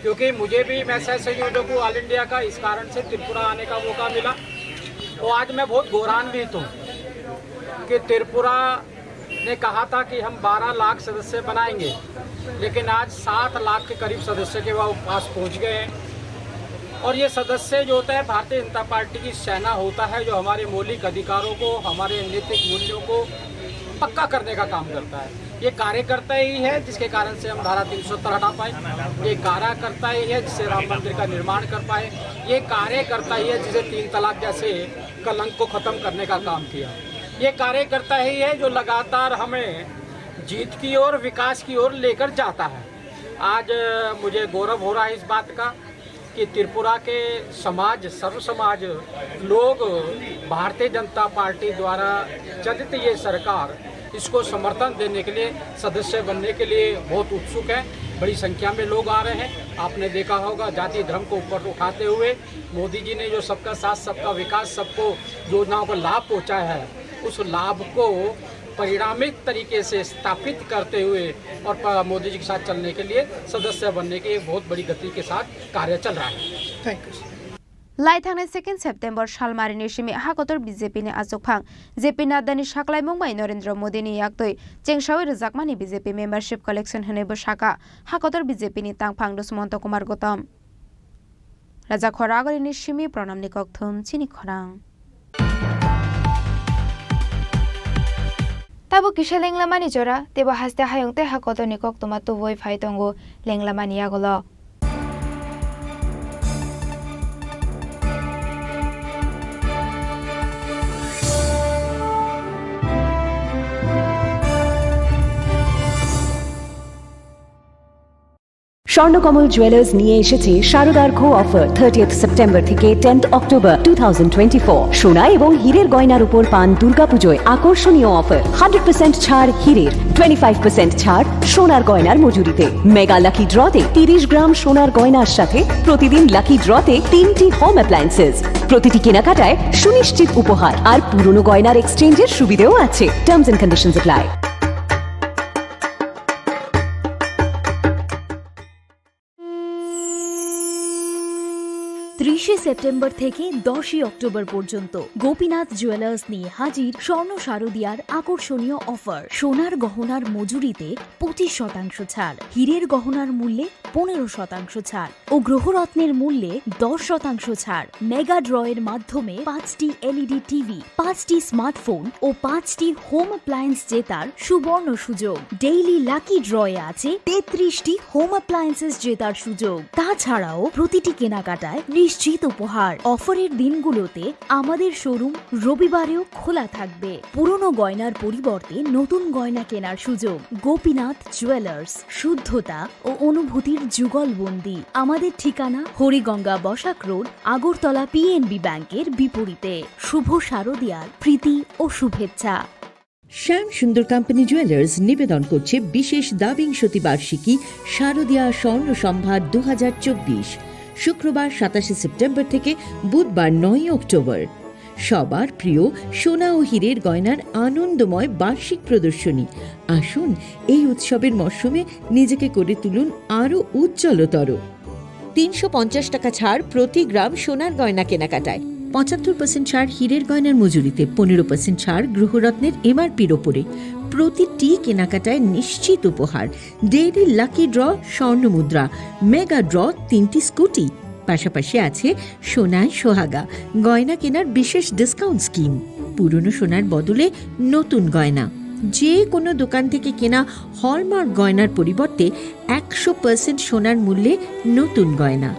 क्योंकि मुझे भी, मैं सह संयोजक हूँ ऑल इंडिया का, इस कारण से त्रिपुरा आने का मौका मिला। तो आज मैं बहुत गौरवान्वित हूँ कि त्रिपुरा ने कहा था कि हम बारह लाख सदस्य बनाएंगे, लेकिन आज सात लाख के करीब सदस्य के पास पहुँच गए हैं। और ये सदस्य जो होता है, भारतीय जनता पार्टी की सेना होता है, जो हमारे मौलिक अधिकारों को, हमारे नैतिक मूल्यों को पक्का करने का काम करता है। ये कार्यकर्ता ही है जिसके कारण से हम धारा तीन सौ सत्तर हटा पाए। ये कार्यकर्ता ही है जिससे राम मंदिर का निर्माण कर पाए। ये कार्यकर्ता ही है जिसे तीन तलाक जैसे कलंक को खत्म करने का काम किया। ये कार्यकर्ता ही है जो लगातार हमें जीत की ओर, विकास की ओर लेकर जाता है। आज, अ, मुझे गौरव हो रहा है इस बात का कि त्रिपुरा के समाज, सर्व समाज लोग भारतीय जनता पार्टी द्वारा चलित ये सरकार, इसको समर्थन देने के लिए, सदस्य बनने के लिए बहुत उत्सुक हैं। बड़ी संख्या में लोग आ रहे हैं। आपने देखा होगा, जाति धर्म को ऊपर उठाते हुए मोदी जी ने जो सबका साथ, सबका विकास, सबको योजनाओं का लाभ पहुंचाया है, उस लाभ को परिणामित तरीके से स्थापित करते हुए और प-, मोदी जी के साथ चलने के लिए, सदस्य बनने के लिए बहुत बड़ी गति के साथ कार्य चल रहा है। Thank you, sir. Lai thangnai second September salmarini simi hakotor B J P ni achukphang J P Nadda ni saklaimung bai Narendra Modi ni yaktwi chengsawi rwjakmani B J P membership collection hwnwi bwsaka hakotor B J P ni tangphang Dusmonto Kumar Gautam. Raja Khoragori ni simi Pranam ni kokthum chini khorang. Tabuk kisa lenglamani jora, teibo haste hayung tei ha kotorni koktwma tubui phai tongo lenglamani yagulo. Swarnakamal jewellers নিয়ে এসেছে শারদার্ঘ offer, thirtieth September থেকে tenth October two thousand twenty four. সোনা এবং হীরের গয়নার উপর পান দুর্গাপুজোয় আকর্ষণীয় অফার, হান্ড্রেড পার্সেন্ট ছাড় হীরের, টোয়েন্টি ফাইভ পার্সেন্ট ছাড় সোনার গয়নার মজুরিতে। মেগা লাকি ড্রতে তিরিশ গ্রাম সোনার গয়নার সাথে প্রতিদিন লাকি ড্রতে তিনটি হোম অ্যাপ্লায়েন্সেস। প্রতিটি কেনাকাটায় সুনিশ্চিত উপহার আর পুরনো গয়নার এক্সচেঞ্জের সুবিধেও আছে। Terms and conditions apply. ত্রিশে সেপ্টেম্বর থেকে দশই অক্টোবর পর্যন্ত গোপীনাথ জুয়েলার্স নিয়ে হাজির স্বর্ণ শারদিয়ার আকর্ষণীয় অফার। সোনার গহনার মজুরিতে পঁচিশ শতাংশ ছাড়, হীরের গহনার মূল্যে পনেরো শতাংশ ছাড় ও গ্রহরত্নের মূল্যে দশ শতাংশ ছাড়। মেগা ড্রয়ের মাধ্যমে পাঁচটি এলইডি টিভি, পাঁচটি স্মার্টফোন ও পাঁচটি হোম অ্যাপ্লায়েন্স জেতার সুবর্ণ সুযোগ। ডেইলি লাকি ড্রয়ে আছে তেত্রিশটি হোম অ্যাপ্লায়েন্সেস জেতার সুযোগ। তাছাড়াও প্রতিটি কেনাকাটায় নিশ্চিত উপহার। অফারের দিনগুলোতে আমাদের শোরুম রবিবারেও খোলা থাকবে। পুরনো গয়নার পরিবর্তে নতুন গয়না কেনার সুযোগ। গোপীনাথ জুয়েলার্স, শুদ্ধতা ও অনুভূতির যুগলবন্দি। আমাদের ঠিকানা হরিগঙ্গা বসাক রোড, আগরতলা পিএনবি ব্যাংকের বিপরীতে। শুভ শারদিয়ার প্রীতি ও শুভেচ্ছা। শ্যাম সুন্দর কোম্পানি জুয়েলার্স নিবেদন করছে বিশেষ দ্বাবিংশতি বার্ষিকী শারদীয়া স্বর্ণ সম্ভার দু হাজার চব্বিশ। শুক্রবার সাতাশে সেপ্টেম্বর থেকে বুধবার নয়ই অক্টোবর। সবার প্রিয় সোনা ও হীরের গয়নার আনন্দময় বার্ষিক প্রদর্শনী। আসুন, এই উৎসবের মরশুমে নিজেকে করে তুলুন আরও উজ্জ্বলতর। তিনশো পঞ্চাশ টাকা ছাড় প্রতি গ্রাম সোনার গয়না কেনাকাটায়, পঁচাত্তর পার্সেন্ট ছাড় হীরের গয়নার মজুরিতে, পনেরো পার্সেন্ট ছাড় গৃহরত্নের এমআরপির ওপরে। প্রতিটি কেনাকাটায় নিশ্চিত উপহার, ডেইলি লাকি ড্র, স্বর্ণ মুদ্রা, মেগা ড্র, তিনটি স্কুটি। পাশাপাশি আছে সোনায় সোহাগা, গয়না কেনার বিশেষ ডিসকাউন্ট স্কিম। পুরনো সোনার বদলে নতুন গয়না। যে কোনো দোকান থেকে কেনা হলমার্ক গয়নার পরিবর্তে একশো পার্সেন্ট সোনার মূল্যে নতুন গয়না।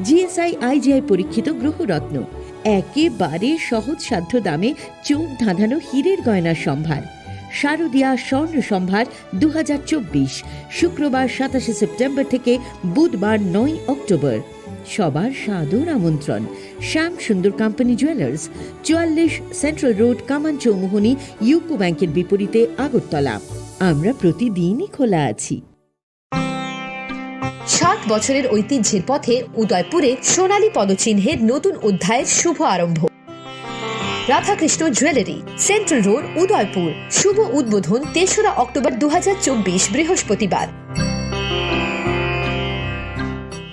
জিএসআই আইজিআই পরীক্ষিত গ্রহরত্ন, একেবারে সহজসাধ্য দামে চোখ ধাঁধানো হীরের গয়নার সম্ভার। শারদীয়া স্বর্ণ সম্ভার দু হাজার চব্বিশ, শুক্রবার সাতাশে সেপ্টেম্বর থেকে বুধবার নয় অক্টোবর। সবার সাদর আমন্ত্রণ। শ্যাম সুন্দর কোম্পানি জুয়েলার্স, চুয়াল্লিশ সেন্ট্রাল রোড, কামান চৌমুহনী, ইউকো ব্যাংকের বিপরীতে, আগরতলা। আমরা প্রতিদিনই খোলা আছি। ষাট বছরের ঐতিহ্যের পথে উদয়পুরে সোনালী পদচিহ্নের নতুন অধ্যায়ের শুভ আরম্ভ। Radhakrishna jewellery, central road, Udaipur. শুভ উদ্বোধন তেসরা অক্টোবর দু হাজার চব্বিশ, বৃহস্পতিবার।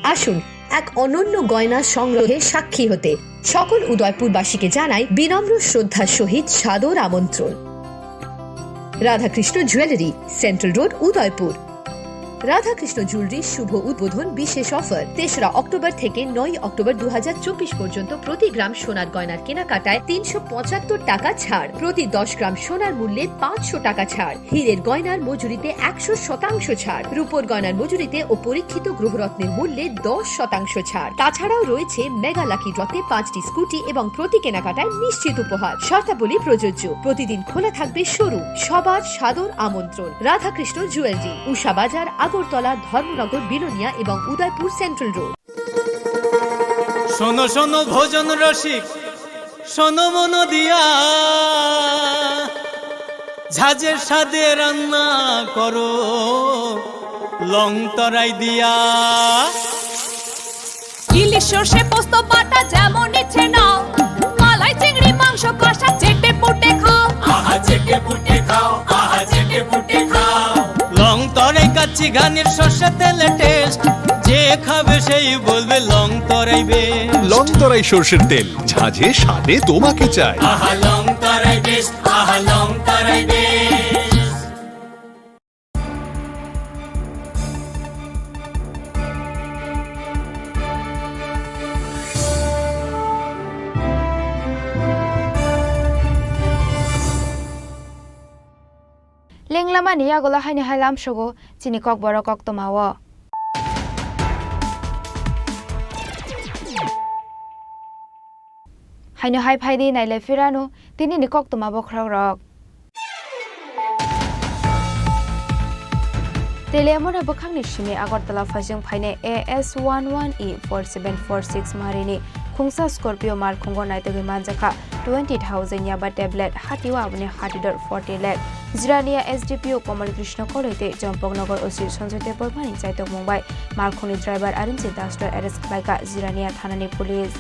আসুন এক অনন্য গয়না সংগ্রহের সাক্ষী হতে। সকল উদয়পুরবাসীকে জানাই বিনম্র শ্রদ্ধার সহিত সাদর আমন্ত্রণ। Radhakrishna jewellery, central road, Udaipur. Radhakrishna jewellery শুভ উদ্বোধন বিশেষ অফার, তেসরা অক্টোবর থেকে নয়ই অক্টোবর দু হাজার চব্বিশ পর্যন্ত প্রতি গ্রাম সোনার গয়নার কেনাকাটায় তিনশো পঁচাত্তর টাকা ছাড়, প্রতি দশ গ্রাম সোনার মূল্যে পাঁচশো টাকা ছাড়, হীরের গয়নার মজুরিতে একশো শতাংশ ছাড়, রূপোর গয়নার মজুরিতে ও পরীক্ষিত গ্রহরত্নের মূল্যে দশ শতাংশ ছাড়। তাছাড়াও রয়েছে মেগা লাকি ড্রতে পাঁচটি স্কুটি এবং প্রতি কেনাকাটায় নিশ্চিত উপহার। শর্তাবলী প্রযোজ্য। প্রতিদিন খোলা থাকবে শোরুম। সবার সাদর আমন্ত্রণ। রাধাকৃষ্ণ জুয়েলারি, উষা বাজার, আগরতলা, ধর্মনগর, বিলোনিয়া এবং উদয়পুর সেন্ট্রাল রোড। শোনো শোনো ভোজন রসিক, শোনো মন দিয়া, ঝাঁঝের স্বাদে রান্না করো লং তরাই দিয়া। ইলিশ সর্ষে পোস্ত বাটা যেমন ইচ্ছে নাও, মালাই চিংড়ি মাংস কষা চেটে পুটে খাও। আহা চেটে পুটে খাও, আহা চেটে পুটে খাও। লং তরাই কাচ্চি ঘানির সর্ষে তেলে টেস্ট, যে খাবে সেই বলবে লং তরাই বেস্ট। লং তরাই সর্ষের তেল, ঝাঁঝে স্বাদে তোমাকে চাই। আহা লং তরাই বেস্ট, আহা লং তরাই best. Lenglamani yagulo haini hai lamsogo chini kokborok koktwmao. Haino hai phaidi nailai phirano tinini koktwma bokhorok rok. Teliamura bwkhakni simi Agartala phaising phainai A S one one E four seven four six marini khungsa Scorpio markhungo naitugwi manjakha twenty thousand yaba tablet, hatio aboni hatidor forty lakh. Jirania S D P O Kamal Krishna Koloi tei Champaknagar O C Sanjoy Debbarmani chaitokmung bai malkhungni driver Arinjit Das no arrest khlaikha Jirania thanani police.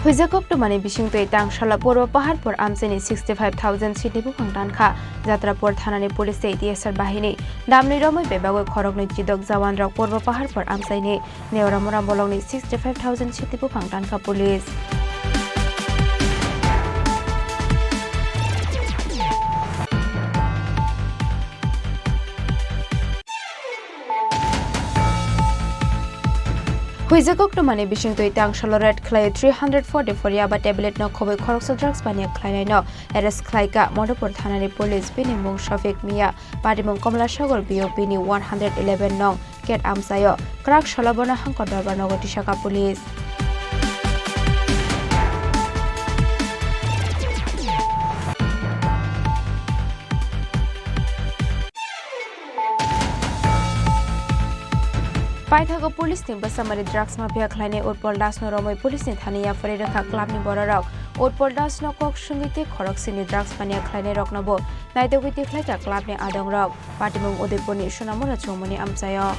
Huijak koktwmani bisingtwi tangsalo Purbo Paharpur amchaini sixty five thousand seat ni buphang tankha. Jatrapur thanani police tei T S R bahini damni romwi bebagwi khoroknwi chidok jawanrok Purbo Paharpur amchaini Neoramura bolongni sixty five thousand seat ni buphang tankha police. Huijak koktwmani bisingtwi tangsalo raid khlai three hundred forty four yaba tablet no khobwi khoroksa drugs baniya khlainaino arrest khlaikha Madhupur thanani police. Bini mung Shafik Mia, patimung Komla Sagar B O P ni one hundred eleven nong gate amchaio. Kwrak salo bono Hangkor Dorbar nogo tisakha police. Paithago police ni bwsamari drugs mafia khlainai Utpal Das no romwi police ni thani yapharwi rwkha club ni bororok. Utpal Das no kok swngwi tei khoroksini drugs mania khlainai rokno bo naitugwi tikhlaikha club ni adongrok. Patimung Udaipurni Sonamura chongmani amchaio.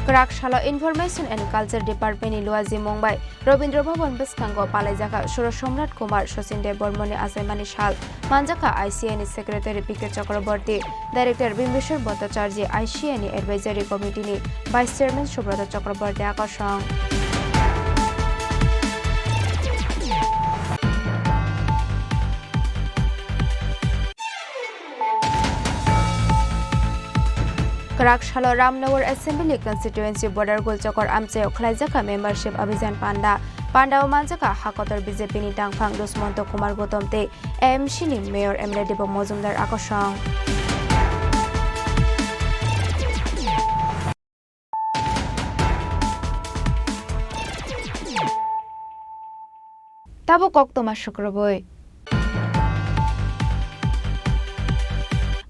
Kwrak salo Information and Culture Department ni luaji mung bai Rabindra Bhavan bwskango palaijakha Surasomrat Kumar Sachin Debbarmani achaimani sal. Manjakha I C I ni Secretary P K Chakraborty, Director Bimbisar Bhattacharjee, I C I ni Advisory Committee ni Vice Chairman Subrata Chakraborty akosong. Kwrak salo Ramnagar Assembly Constituency border Gulchakor amchaio khlaijakha membership abhijan panda. Pandao manjakha hakotor B J P ni tangphang Dusmonto Kumar Gautam tei A M C ni Mayor M L A Deepak Majumdar akosong. Tabo koktwma sukrubui.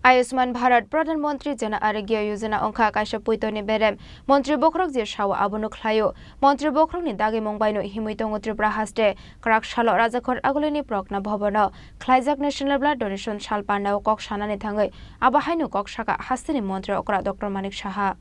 Ayushman Bharat Pradhan Mantri Jan Arogya Yojana wngkha kaisa puitoni berem. Montri bokhorok je sao abono khlaio. Montri bokhorokni dagimung baino himwi tongo Tripura haste. Kwrak salo Rajakhor Agulini Progna Bhabono khlaijak National Blood Donation sal pandao kok sanani thangwi abo haino kok saka hasteni montri okra Doctor Manik Saha.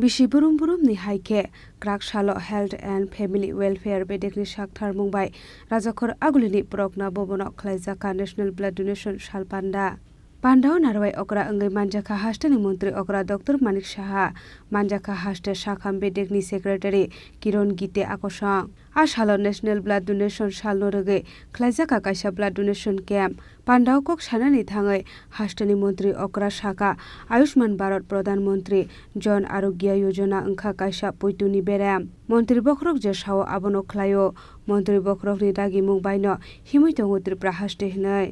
Bisi burum burumni hai khe, kwrak salo Health and Family Welfare bedekni saktharmung bai Rajakhor Agulini Progna Bhabono khlaijakha National Blood Donation Sal Panda. Pandao narwai okra wngwi manjakha hasteni montri okra Doctor Manik Saha, manjakha haste sakham bedekni secretary Kiron Gite Akosong. A salo National Blood Donation Salno rwgwi khlaijakha kaisa blood donation camp. Pandao kok sanani thangwi hasteni montri okra sakha Ayushman Bharat Pradhan Montri Jan Arogya Yojana wngkha kaisa poitoni berem. Montri bokhorok je sao abono khlaio. Montri bokhorokni dagimung baino himwi tongo Tripura haste hinwi.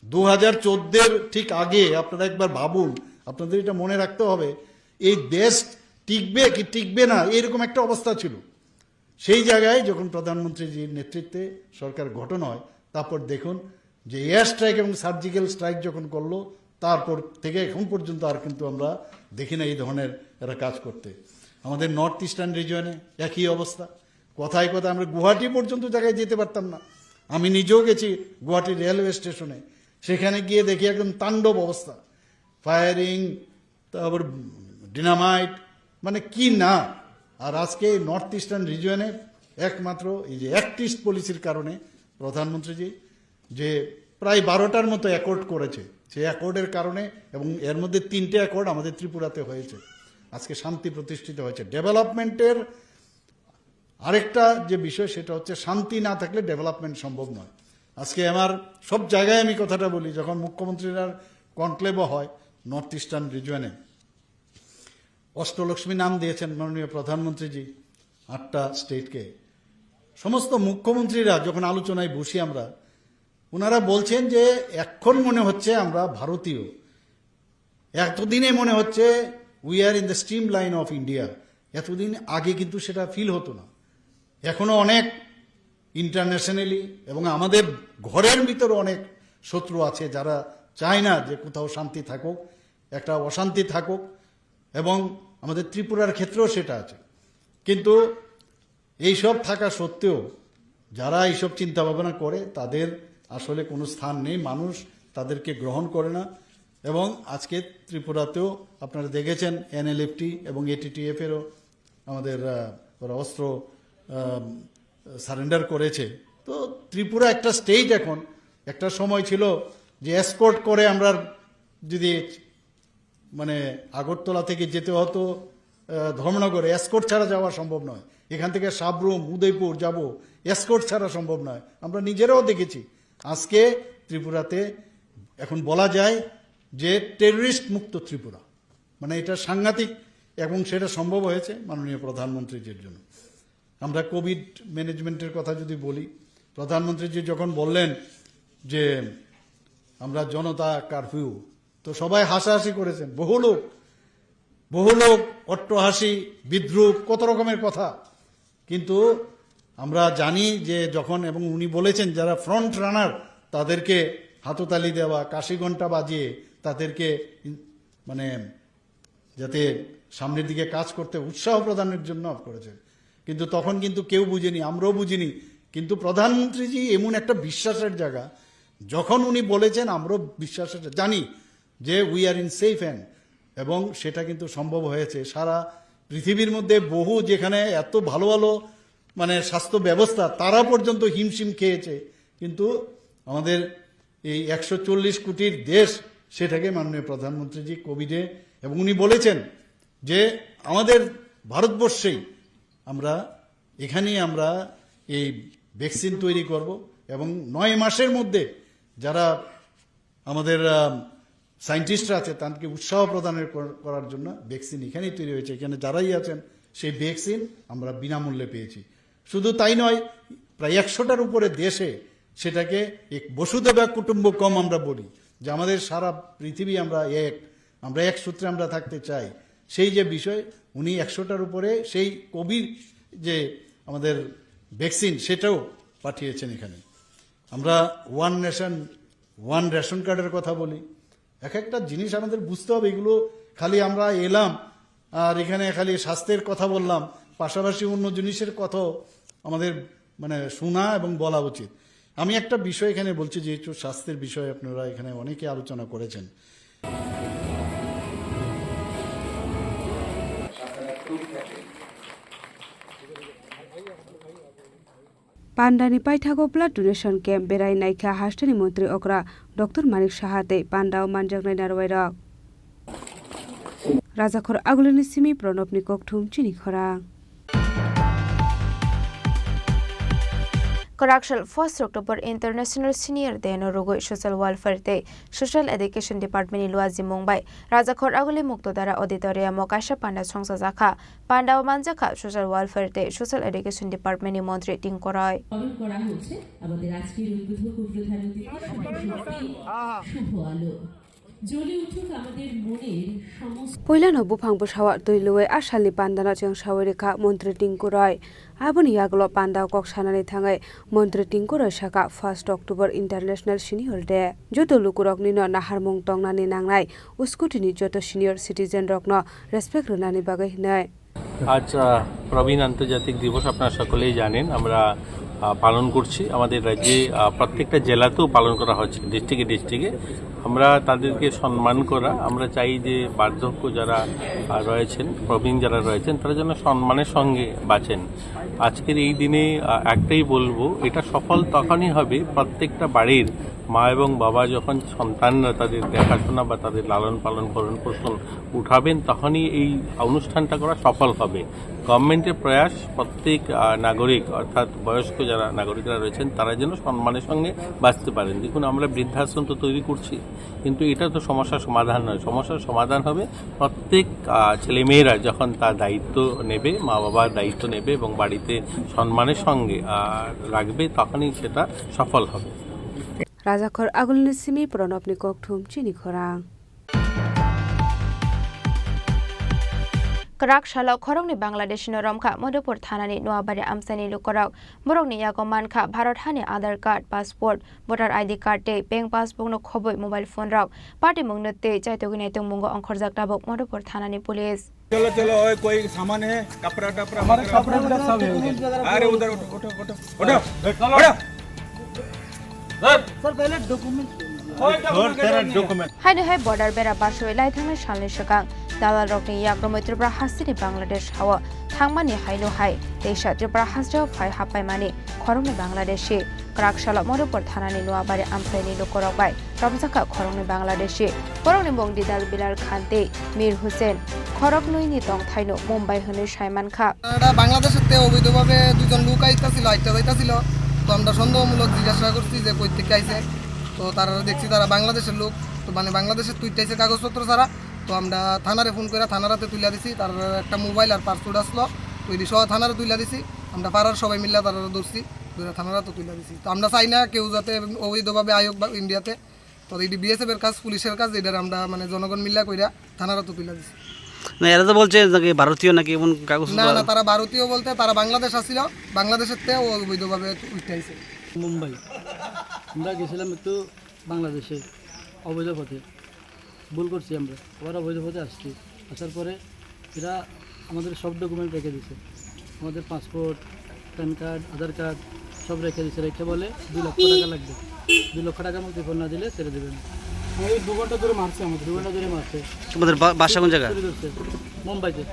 দু হাজার চোদ্দের ঠিক আগে আপনারা একবার ভাবুন, আপনাদের এটা মনে রাখতে হবে, এই দেশ টিকবে কি টিকবে না, এইরকম একটা অবস্থা ছিল। সেই জায়গায় যখন প্রধানমন্ত্রীজির নেতৃত্বে সরকার গঠন হয়, তারপর দেখুন যে এয়ার স্ট্রাইক এবং সার্জিক্যাল স্ট্রাইক যখন করলো, তারপর থেকে এখন পর্যন্ত আর কিন্তু আমরা দেখি না এই ধরনের এরা কাজ করতে। আমাদের নর্থ ইস্টার্ন রিজিয়নে একই অবস্থা। কথায় কথায় আমরা গুয়াহাটি পর্যন্ত জায়গায় যেতে পারতাম না। আমি নিজেও গেছি গুয়াহাটি রেলওয়ে স্টেশনে, সেখানে গিয়ে দেখি একদম তাণ্ডব অবস্থা, ফায়ারিং, তারপর ডিনামাইট, মানে কি না। আর আজকে নর্থ ইস্টার্ন রিজিয়নে একমাত্র এই যে অ্যাক্ট ইস্ট পলিসির কারণে প্রধানমন্ত্রীজি যে প্রায় বারোটার মতো অ্যাকর্ড করেছে, সেই অ্যাকর্ডের কারণে, এবং এর মধ্যে তিনটে অ্যাকর্ড আমাদের ত্রিপুরাতে হয়েছে, আজকে শান্তি প্রতিষ্ঠিত হয়েছে। ডেভেলপমেন্টের আরেকটা যে বিষয়, সেটা হচ্ছে শান্তি না থাকলে ডেভেলপমেন্ট সম্ভব নয়। আজকে আমার সব জায়গায় আমি কথাটা বলি, যখন মুখ্যমন্ত্রীরা কনক্লেভও হয় নর্থ ইস্টার্ন রিজিয়নে, অষ্টলক্ষ্মী নাম দিয়েছেন মাননীয় প্রধানমন্ত্রীজি আটটা স্টেটকে। সমস্ত মুখ্যমন্ত্রীরা যখন আলোচনায় বসি আমরা, ওনারা বলছেন যে এখন মনে হচ্ছে আমরা ভারতীয়। এতদিনে মনে হচ্ছে we are in the streamline of India। এতদিন আগে কিন্তু সেটা ফিল হতো না। এখনো অনেক ইন্টারন্যাশনালি এবং আমাদের ঘরের ভিতরে অনেক শত্রু আছে, যারা চায় না যে কোথাও শান্তি থাকুক, একটা অশান্তি থাকুক। এবং আমাদের ত্রিপুরার ক্ষেত্রেও সেটা আছে। কিন্তু এইসব থাকা সত্ত্বেও যারা এইসব চিন্তা ভাবনা করে, তাদের আসলে কোনো স্থান নেই, মানুষ তাদেরকে গ্রহণ করে না। এবং আজকে ত্রিপুরাতেও আপনারা দেখেছেন, এনএলএফটি এবং এটিটিএফ এরও আমাদের আহ, ওরা অস্ত্র সারেন্ডার করেছে। তো ত্রিপুরা একটা স্টেট এখন, একটা সময় ছিল যে এসকর্ট করে আমরা যদি মানে আগরতলা থেকে যেতে হতো আহ, ধর্মনগরে, এসকর্ট ছাড়া যাওয়া সম্ভব নয়। এখান থেকে সাব্রুম, উদয়পুর যাব, এসকর্ট ছাড়া সম্ভব নয়। আমরা নিজেরাও দেখেছি। আজকে ত্রিপুরাতে এখন বলা যায় যে টেররিস্ট মুক্ত ত্রিপুরা, মানে এটা সাংঘাতিক। এবং সেটা সম্ভব হয়েছে মাননীয় প্রধানমন্ত্রীজির জন্য। আমরা কোভিড ম্যানেজমেন্টের কথা যদি বলি, প্রধানমন্ত্রীজি যখন বললেন যে আমরা জনতা কারফিউ, তো সবাই হাসাহাসি করেছেন, বহু লোক, বহু লোক অট্টহাসি, বিদ্রূপ, কত রকমের কথা। কিন্তু আমরা জানি যে যখন, এবং উনি বলেছেন যারা ফ্রন্ট রানার, তাদেরকে হাততালি দেওয়া, কাশি ঘন্টা বাজিয়ে তাদেরকে ইন- মানে যাতে সামনের দিকে কাজ করতে উৎসাহ প্রদানের জন্য করেছেন। কিন্তু তখন কিন্তু কেউ বুঝেনি, আমরাও বুঝিনি। কিন্তু প্রধানমন্ত্রীজি এমন একটা বিশ্বাসের জায়গা, যখন উনি বলেছেন আমরাও বিশ্বাসের জানি যে we are in safe hand। এবং সেটা কিন্তু সম্ভব হয়েছে। সারা পৃথিবীর মধ্যে বহু, যেখানে এত ভালো ভালো মানে স্বাস্থ্য ব্যবস্থা, তারা পর্যন্ত হিমশিম খেয়েছে। কিন্তু আমাদের এই একশো চল্লিশ কোটির দেশ, সেটাকে মাননীয় প্রধানমন্ত্রীজি কোভিডে, এবং উনি বলেছেন যে আমাদের ভারতবর্ষেই আমরা, এখানেই আমরা এই ভ্যাকসিন তৈরি করব এবং নয় মাসের মধ্যে যারা আমাদের সায়েন্টিস্টরা আছে, তাদেরকে উৎসাহ প্রদানের কর- করার জন্য ভ্যাকসিন এখানেই তৈরি হয়েছে। এখানে যারাই আছেন, সেই ভ্যাকসিন আমরা বিনামূল্যে পেয়েছি। শুধু তাই নয়, প্রায় একশোটার উপরে দেশে সেটাকে এক বসুধৈব কুটুম্বকম আমরা বলি, যে আমাদের সারা পৃথিবী আমরা এক, আমরা এক সূত্রে আমরা থাকতে চাই। সেই যে বিষয়, উনি একশোটার উপরে সেই কোভিড যে আমাদের ভ্যাকসিন, সেটাও পাঠিয়েছেন এখানে। আমরা ওয়ান নেশন ওয়ান রেশন কার্ডের কথা বলি। এক একটা জিনিস আমাদের বুঝতে হবে, এগুলো খালি আমরা এলাম আর এখানে খালি স্বাস্থ্যের কথা বললাম, পাশাপাশি অন্য জিনিসের কথাও আমাদের মানে শোনা এবং বলা উচিত। আমি একটা বিষয় এখানে বলছি, যেহেতু স্বাস্থ্যের বিষয়ে আপনারা এখানে অনেকে আলোচনা করেছেন। Pandani paithago blood donation camp berai naikha hasteni montri okra Doctor Manik Saha tei pandao manjaknai narwai rok. Rajakhor agulini simi Pranobni kokthum chini khorang. Kwraksal first October International Senior Day no rwgwi Social Welfare tei Social Education Department ni luajimung bai Rajakhor aguli Muktodara Auditorium o kaisa panda songchajakha. Pandao manjakha Social Welfare tei Social Education Department ni montri Tinku Roy. পালন করা হচ্ছে আমাদের আজকের উদ্বোধক ও প্রধান অতিথি শুভ শক্তি, শুভ আলো। জ্বলে উঠুক আমাদের মনের সমস্ত Puilano buphang bwsao twi lwi a salni pandano chengsawi rwkha montri Tinku Roy. Aboni yagulo pandao kok sanani thangwi montri Tinku Roy sakha, first October International Senior Day. Joto lukuroknino naharmung tongnani nangnai, uskutini joto senior citizen rokno respect rwnani bagwi hwnwi. আজ আহ, প্রবীণ আন্তর্জাতিক দিবস, আপনারা সকলেই জানেন। আমরা আহ, পালন করছি। আমাদের রাজ্যে আহ, প্রত্যেকটা জেলাতেও পালন করা হচ্ছে, ডিস্ট্রিক্টে ডিস্ট্রিক্টে। আমরা তাদেরকে সম্মান করা, আমরা চাই যে বার্ধক্য যারা আহ, রয়েছেন, প্রবীণ যারা রয়েছেন, তারা যেন সম্মানের সঙ্গে বাঁচেন। আজকের এই দিনে আহ, একটাই বলবো, এটা সফল তখনই হবে প্রত্যেকটা বাড়ির মা এবং বাবা যখন সন্তানরা তাদের দেখাশোনা বা তাদের লালন পালন, ভরণ পোষণ উঠাবেন, তখনই এই অনুষ্ঠানটা করা সফল হবে। গভর্নমেন্টের প্রয়াস প্রত্যেক আহ, নাগরিক, অর্থাৎ বয়স্ক যারা নাগরিকরা রয়েছেন, তারা যেন সম্মানের সঙ্গে বাঁচতে পারেন। দেখুন, আমরা বৃদ্ধাশ্রম তো তৈরি করছি, কিন্তু এটা তো সমস্যার সমাধান নয়। সমস্যার সমাধান হবে প্রত্যেক আহ, ছেলেমেয়েরা যখন তার দায়িত্ব নেবে, মা বাবার দায়িত্ব নেবে এবং বাড়িতে সম্মানের সঙ্গে আহ, রাখবে, তখনই সেটা সফল হবে। Rajakhor agulni simi Pranobni kokthum chini khorang. Kwrak salo khoroknwi Bangladeshino romkha Madhupur thanani Noabari amchaini lukurok. Borokni yago mankha Bharat hani Aadhaar card, passport, voter I D card tei bank passbook no khobwi mobile phone rok. Patimungno tei chaitogwi naitongmungo ongkhorjak tabuk Madhupur thanani police. चलो चलो, ओए कोई सामान है, कपड़ा टपड़ा हमारे वगैरह? कपड़ा वगैरह सब है उधर। अरे उधर उठो उठो उठो उठो। उठो। सर, पहले डॉक्यूमेंट। Sir, तेरा document. Haino hai border bera basoi lai thangnai salni swkang dalal rokni yakromwi Tripura hasteni Bangladesh hao thangmani haino hai teisa Tripura hasteo phai happaimani khoroknwi Bangladeshi. Kwrak salo Madhupur thanani Noabari amchaini lukurok bai romjakha khoroknwi Bangladeshi. Borokni mung Didal Bilal Khan tei Mir Hussein. Khoroknwini tongthaino Mumbai hwnwi saimankha. এটা বাংলাদেশের তে অবৈধভাবে দুজন লোক আইতাছিল, আইতা যাইতাছিল। তো আমরা সন্দেহমূলক জিজ্ঞাসা করছি যে কই থেকে আইছে। তো তারা দেখছি তারা বাংলাদেশের লোক, তো মানে বাংলাদেশের তুই আইছে কাগজপত্র ছাড়া। তো আমরা থানারে ফোন করে থানারাতে তুলে দিছি। তার একটা মোবাইল আর পাসপোর্ট আসলো, তো এটি সহ থানারে তুলে দিছি। আমরা পাড়ার সবাই মিলে তারা ধরছি, ধরে থানারাতে তুলে দিছি। তো আমরা চাই না কেউ যাতে অবৈধভাবে আয়ক বা ইন্ডিয়াতে। তো এটি বিএসএফ এর কাজ, পুলিশের কাজ, এটার আমরা মানে জনগণ মিল্লা কইরা থানারাতে তুলে দিছি। না, এরা তো বলছে নাকি ভারতীয় নাকি এমন কাগজ না, না, তারা ভারতীয় বলতে তারা বাংলাদেশ আসছিল, বাংলাদেশের তে অবৈধভাবে উঠে আইছে। মুম্বাই। আমরা গেছিলাম একটু বাংলাদেশে অবৈধ পথে। ভুল করছি আমরা, আবার অবৈধ পথে আসছি। আসার পরে এরা আমাদের সব ডকুমেন্ট রেখে দিছে, আমাদের পাসপোর্ট, প্যান কার্ড, আধার কার্ড সব রেখে দিছে। রেখে বলে দুই লক্ষ টাকা লাগবে, দুই লক্ষ টাকা মুক্তিপণ না দিলে ছেড়ে দেবে না। এই দু ঘন্টা ধরে মারছে আমাদের। দু ঘন্টা ধরে মারছে। তোমাদের বা-, বাসা কোন জায়গা? চুরি করছে। মুম্বাইতে।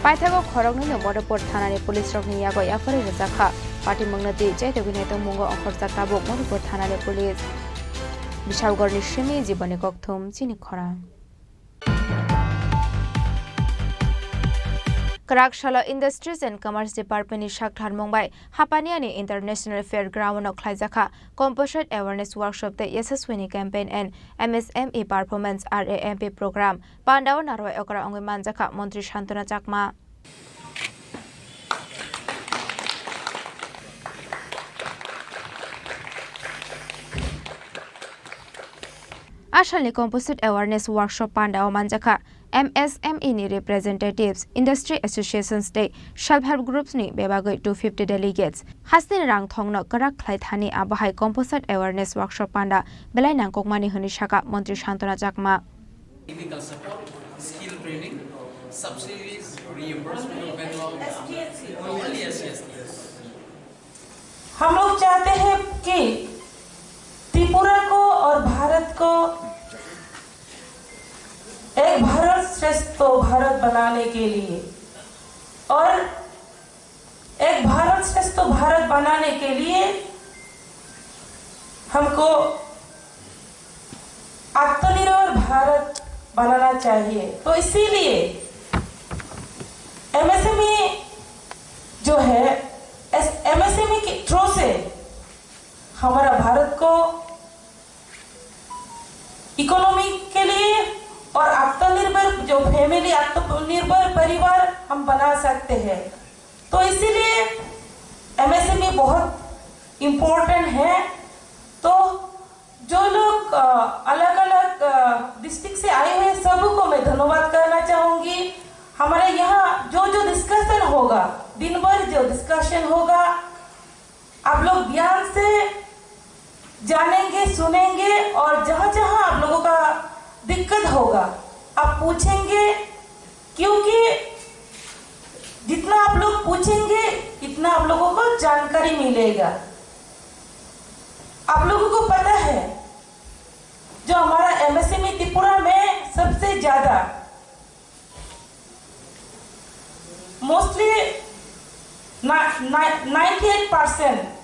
Paithago khoroknwino Madhupur thanani police rokni yago yaphari rwjakha. Patimungno tei chaitogwi naitongmungo ongkhorjak tabuk Madhupur thanani police. Bishalgarhni simi Jiboni Kokthum chini khorang. Kwrak salo Industries and Commerce Department ni sak tharmung bai Hapaniani International Fair Ground o khlaijakha Composite Awareness Workshop tei Yashaswini Campaign and M S M E Performance R A M P Program. Pandao narwai okra wngwi manjakha Montri Santona Chakma. Asalni Composite Awareness Workshop pandao manjakha M S M E ni representatives, industry associations tei self help groups ni bebagwi two fifty delegates. Hasteni rang thongno kwrak khlai thani abohai Composite Awareness Workshop panda belai nangkukmani hwnwi sakha Montri Santona Chakma. Technical support, skill training, subsidies, reimbursement of backlog, only S C S T. हम लोग चाहते हैं कि त्रिपुरा को और भारत को एक भारत श्रेष्ठ भारत बनाने के लिए और एक भारत श्रेष्ठ तो भारत बनाने के लिए हमको आत्मनिर्भर भारत बनाना चाहिए। तो इसीलिए एमएसएमई जो है, एमएसएमई के थ्रू से हमारा भारत को इकोनॉमी के लिए और आत्मनिर्भर जो फैमिली, आत्मनिर्भर परिवार हम बना सकते हैं। तो इसीलिए एमएसएमई बहुत इम्पोर्टेंट है। तो जो लोग अलग अलग डिस्ट्रिक्ट से आए हुए, सबको मैं धन्यवाद करना चाहूंगी। हमारे यहाँ जो जो डिस्कशन होगा, दिन भर जो डिस्कशन होगा, आप लोग ध्यान से जानेंगे, सुनेंगे और जहाँ जहाँ आप लोगों का दिक्कत होगा, आप पूछेंगे, क्योंकि जितना आप लोग पूछेंगे, इतना आप लोगों को जानकारी मिलेगा। आप लोगों को पता है, जो हमारा एमएसएमई त्रिपुरा में सबसे ज्यादा, mostly ninety eight percent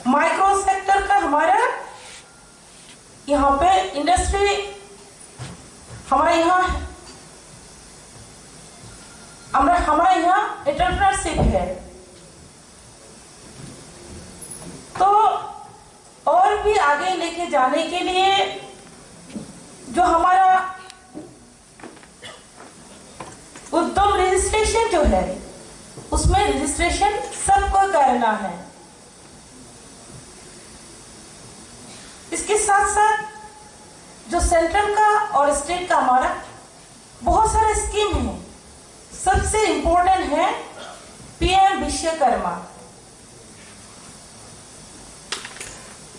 micro sector का हमारा यहाँ पे इंडस्ट्री, हमारा यहाँ, हमारा हमारा यहाँ एंटरप्रेन्योरशिप है। तो और भी आगे लेके जाने के लिए जो हमारा उद्यम रजिस्ट्रेशन जो है, उसमें रजिस्ट्रेशन सबको करना है। इसके साथ साथ जो सेंट्रल का और स्टेट का हमारा बहुत सारे स्कीम है, सबसे इम्पोर्टेंट है पीएम विश्वकर्मा।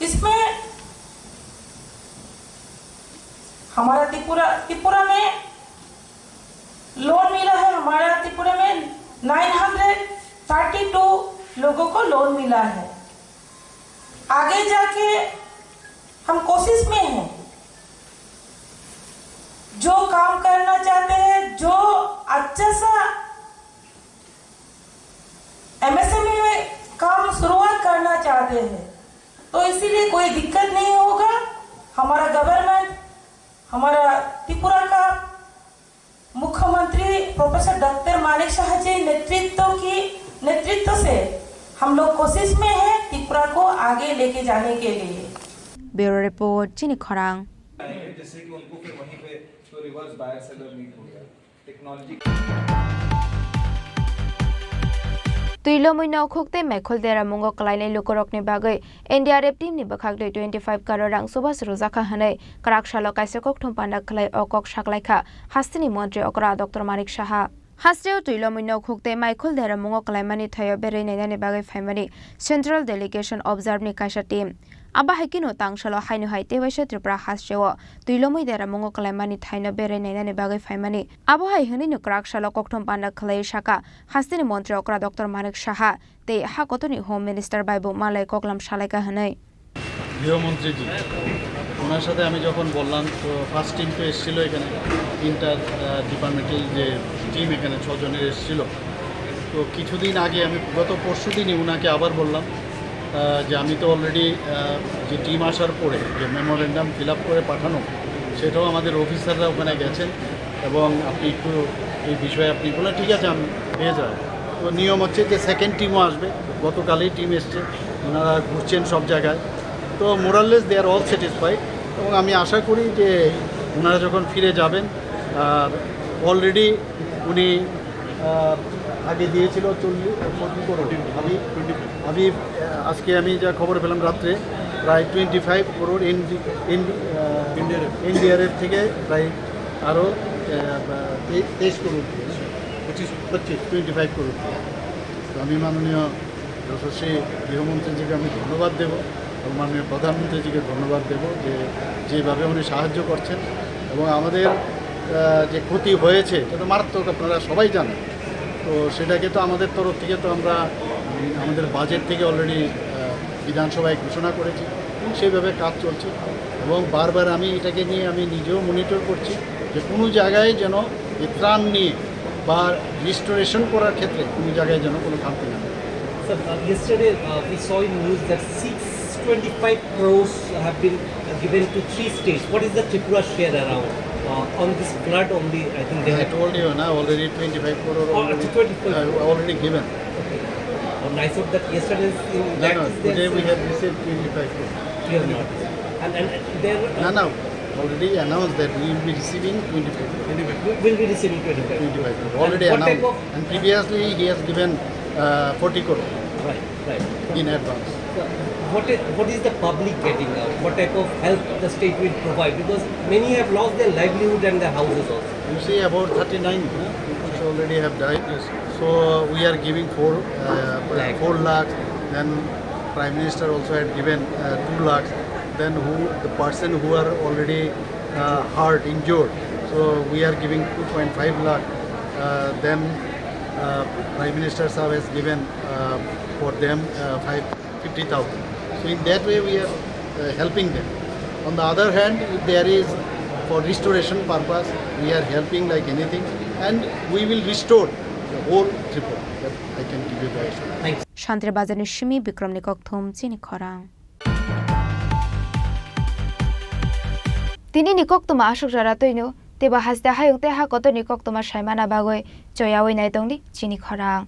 इसमें हमारा त्रिपुरा, त्रिपुरा में लोन मिला है, हमारा त्रिपुरा में नाइन हंड्रेड थर्टी टू लोगों को लोन मिला है। आगे जाके हम कोशिश में हैं, जो काम करना चाहते हैं, जो अच्छा सा एमएसएमई में काम शुरुआत करना चाहते हैं, तो इसीलिए कोई दिक्कत नहीं होगा। हमारा गवर्नमेंट, हमारा त्रिपुरा का मुख्यमंत्री प्रोफेसर डॉक्टर मानिक साहा जी नेतृत्व की, नेतृत्व से हम लोग कोशिश में हैं त्रिपुरा को आगे लेके जाने के लिए। Bureau report, Chini Khorang. जैसे कि उनको फिर वहीं पे तो रिवर्स बायर सेलर मीट हो गया। Twi lomwi nokhuk tei maikhol deramungo kwlainai lukurokni bagwi N D R F team ni bwkhak twi twenty five crore rang chubachu rwjakha hwnwi kwrak salo kaisa kokthum panda khlai o kok saklaikha hasteni montri okra Doctor Manik Saha. Hasteo twi lomwi nokhuk tei maikhol deramungo kwlaimani thaio berwi nainani bagwi phaimani Central Delegation Observe ni kaisa team. Abo hai kheno tangsalo haino hai tei waisa Tripura hasteo twi lomwi deramungo kwlaimani thaino berwi nainani bagwi phaimani. Abo hai hwnwino kwrak salo kokthum panda khlaiwi sakha hasteni montri okra Doctor Manik Saha tei ha kotorni Home Minister bai bo malai koklam salaikha hwnwi. গৃহমন্ত্রীজি, ওনার সাথে আমি যখন বললাম, তো first team তো এসেছিল এখানে, inter departmental যে টিম এখানে ছজনের এসেছিল। তো কিছুদিন আগে আমি গত পরশু দিনই ওনাকে আবার বললাম, আহ, যে আমি তো অলরেডি যে টিম আসার পরে যে মেমোরেন্ডাম ফিল আপ করে পাঠানো, সেটাও আমাদের অফিসাররা ওখানে গেছেন এবং আপনি একটু এই বিষয়ে আপনি বললেন, "ঠিক আছে, আমি পেয়ে যাই।" তো নিয়ম হচ্ছে যে সেকেন্ড টিমও আসবে, গতকালই টিম এসছে, ওনারা ঘুরছেন সব জায়গায়। তো মোরারলেস they are all satisfied এবং আমি আশা করি যে ওনারা যখন ফিরে যাবেন, আর অলরেডি উনি আহ, আগে দিয়েছিল চল্লিশ, কত করোড়? আমি, আমি, আহ, আজকে আমি যা খবর পেলাম রাত্রে, প্রায় twenty five crore ND, ND, আহ, এনডিআরএফ। এনডিআরএফ থেকে প্রায় আরও, আহ, তেই-, তেইশ করোড় দিয়েছে। পঁচিশ, পঁচিশ, টোয়েন্টি ফাইভ করোড় দিয়েছে। তো আমি মাননীয় যশস্বী গৃহমন্ত্রীজিকে আমি ধন্যবাদ দেব এবং মাননীয় প্রধানমন্ত্রীজিকে ধন্যবাদ দেব যে যেভাবে উনি সাহায্য করছেন এবং আমাদের, আহ, যে ক্ষতি হয়েছে, এটা তো মারাত্মক, আপনারা সবাই জানেন। তো সেটাকে তো আমাদের তরফ থেকে তো আমরা, উম, আমাদের বাজেট থেকে অলরেডি, আহ, বিধানসভায় ঘোষণা করেছি এবং সেইভাবে কাজ চলছে। এবং বারবার আমি এটাকে নিয়ে আমি নিজেও মনিটর করছি যে কোনো জায়গায় যেন এই ত্রাণ নিয়ে বা রিস্টোরেশন করার ক্ষেত্রে কোনো জায়গায় যেন কোনো খামতি না হয়। Sir, uh, yesterday, uh, we saw in news that six twenty-five crores have been, uh, given to three states. What is the Tripura share around, uh, on this flood only? I think they I had told you, na, already twenty-five crore Oh, already, twenty-five uh, already given. Okay. And I saw that yesterday in No, that no, is there today we have received twenty-five crore. You have not. And, and there No, no, already announced that we will be receiving twenty-five crore. We will be receiving twenty-five. Twenty-five crore. And already what type announced. of And previously he has given, uh, forty crore Right, right. in advance. So, what is, what is the public getting now? What type of help the state will provide? Because many have lost their livelihood and their houses also. You see, about thirty-nine, huh, people already have died. Yes. So we are giving four, uh, Lakh. four lakhs, then Prime Minister also had given, uh, two lakhs. Then who, the person who are already, uh, hurt, injured, so we are giving two point five lakh. Uh, then, uh, Prime Minister Sahab has given, uh, for them, uh, five, fifty thousand. So in that way we are, uh, helping them. On the other hand, if there is for restoration purpose, we are helping like anything, and we will restore the whole Tripura. That I can give you the assurance. Thanks. Shantri Bazar ni simi Bikram ni kokthum chini khorang. Tini ni koktuma aswk jora twino, teibo haste hayung tei ha kotor ni koktuma saimana bagwi choyawi nai tongdi chini khorang.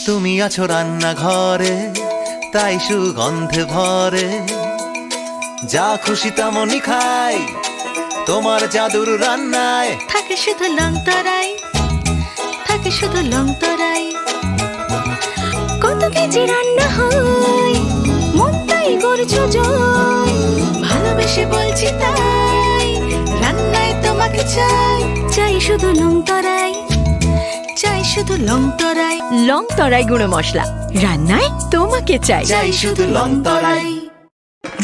তুমি আছো রান্নাঘরে, তাই সুগন্ধে ভরে। যা খুশি তেমনই খাই, তোমার জাদুর রান্নায়। থাকে শুধু লং তরাই, থাকে শুধু লং তরাই। কত কেজি রান্না হয়, মন তাই করছো জয়। ভালোবেসে বলছি তাই, রান্নায় তোমাকে চাই। চাই শুধু লং তরাই, চাই শুধু লং তরাই। লং তরাই গুঁড়ো মশলা, রান্নায় তোমাকে চাই। চাই শুধু লং তরাই।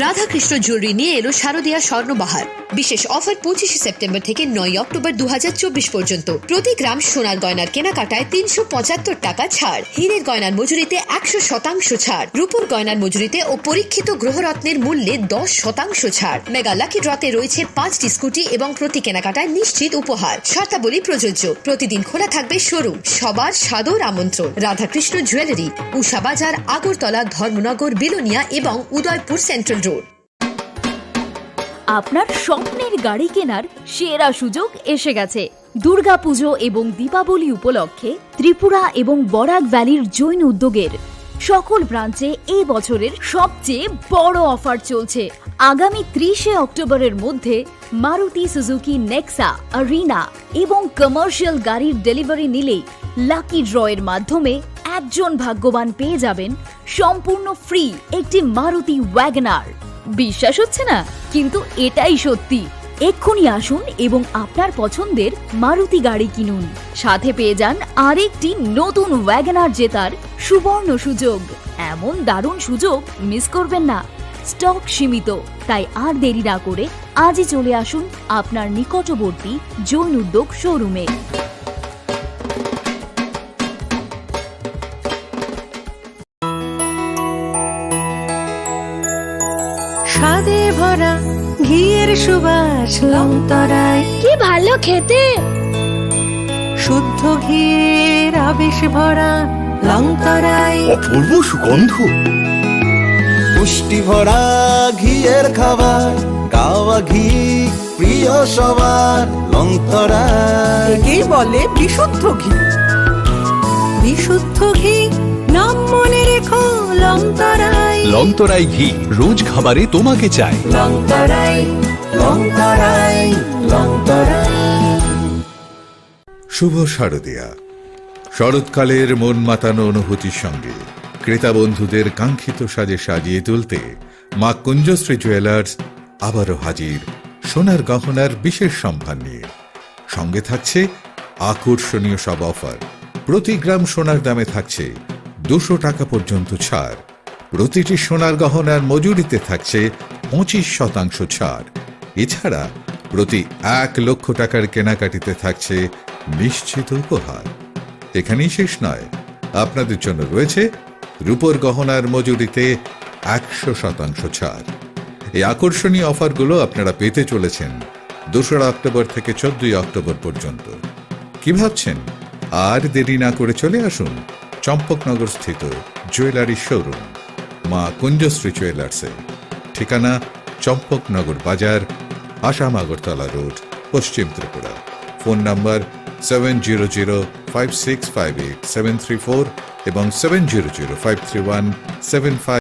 রাধাকৃষ্ণ জুয়েলারি নিয়ে এলো শারদীয়া স্বর্ণবাহার। বিশেষ অফার পঁচিশে সেপ্টেম্বর থেকে নয়ই অক্টোবর দু হাজার চব্বিশ পর্যন্ত। প্রতি গ্রাম সোনার গয়নার কেনাকাটায় তিনশো পঁচাত্তর টাকা ছাড়, হীরের গয়নার মজুরিতে একশো শতাংশ ছাড়, রূপোর গয়নার মজুরিতে ও পরীক্ষিত গ্রহরত্নের মূল্যে দশ শতাংশ ছাড়। মেগা লাকি ড্রতে রয়েছে পাঁচটি স্কুটি এবং প্রতি কেনাকাটায় নিশ্চিত উপহার। শর্তাবলী প্রযোজ্য। প্রতিদিন খোলা থাকবে শোরুম। সবার সাদর আমন্ত্রণ। রাধাকৃষ্ণ জুয়েলারি, উষা বাজার, আগরতলা, ধর্মনগর, বিলোনিয়া এবং উদয়পুর সেন্ট্রাল রোড। আপনার স্বপ্নের গাড়ি কেনার সেরা সুযোগ এসে গেছে। দুর্গাপুজো এবং দীপাবলি উপলক্ষে ত্রিপুরা এবং বরাক ভ্যালির জৈন উদ্যোগের সকল ব্রাঞ্চে এই বছরের সবচেয়ে বড় অফার চলছে। আগামী ত্রিশে অক্টোবরের মধ্যে মারুতি সুজুকি নেক্সা, আরিনা এবং কমার্শিয়াল গাড়ির ডেলিভারি নিলেই লাকি ড্রয়ের মাধ্যমে একজন ভাগ্যবান পেয়ে যাবেন সম্পূর্ণ ফ্রি একটি মারুতি ওয়াগনার। বিশ্বাস হচ্ছে না, কিন্তু এটাই সত্যি। এক্ষুনি আসুন এবং আপনার পছন্দের মারুতি গাড়ি কিনুন, সাথে পেয়ে যান আরেকটি নতুন ওয়াগনার জেতার সুবর্ণ সুযোগ। এমন দারুণ সুযোগ মিস করবেন না। স্টক সীমিত, তাই আর দেরি না করে আজই চলে আসুন আপনার নিকটবর্তী জৈন উদ্যোগ শোরুমে। স্বাদে ভরা ঘিয়ের সুবাস লং তরাই। কি ভালো খেতে! শুদ্ধ ঘিয়ের আবেশ ভরা লং তরাই। অপূর্ব সুগন্ধ। পুষ্টি ভরা ঘিয়ের খাবার, গাওয়া ঘি প্রিয় সবার, লং তরাই। একেই বলে বিশুদ্ধ ঘি। বিশুদ্ধ ঘি, নাম মনে রেখো, লং তরাই। লং তরাই ঘি, রোজ খাবারে তোমাকে চাই। লং তরাই, লং তরাই, লং তরাই। শুভ শারদীয়া। শরৎকালের মন মাতানো অনুভূতির সঙ্গে ক্রেতা বন্ধুদের কাঙ্ক্ষিত সাজে সাজিয়ে তুলতে মা কুঞ্জশ্রী জুয়েলার্স আবারও হাজির সোনার গহনার বিশেষ সম্ভার নিয়ে। সঙ্গে থাকছে আকর্ষণীয় সব অফার। প্রতি গ্রাম সোনার দামে থাকছে দুশো টাকা পর্যন্ত ছাড়। প্রতিটি সোনার গহনার মজুরিতে থাকছে পঁচিশ শতাংশ ছাড়। এছাড়া প্রতি এক লক্ষ টাকার কেনাকাটিতে থাকছে নিশ্চিত উপহার। এখানেই শেষ নয়, আপনাদের জন্য রয়েছে রূপোর গহনার মজুরিতে একশো শতাংশ ছাড়। এই আকর্ষণীয় অফারগুলো আপনারা পেতে চলেছেন দোসরা অক্টোবর থেকে চোদ্দই অক্টোবর পর্যন্ত। কি ভাবছেন? আর দেরি না করে চলে আসুন চম্পকনগর স্থিত জুয়েলারি শোরুম মা কুঞ্জশ্রী জুয়েলার্সে। ঠিকানা চম্পকনগর বাজার, আসাম আগরতলা রোড, পশ্চিম Tripura. Phone number seven zero zero five six five eight seven three four এবং seven zero zero five three one seven five.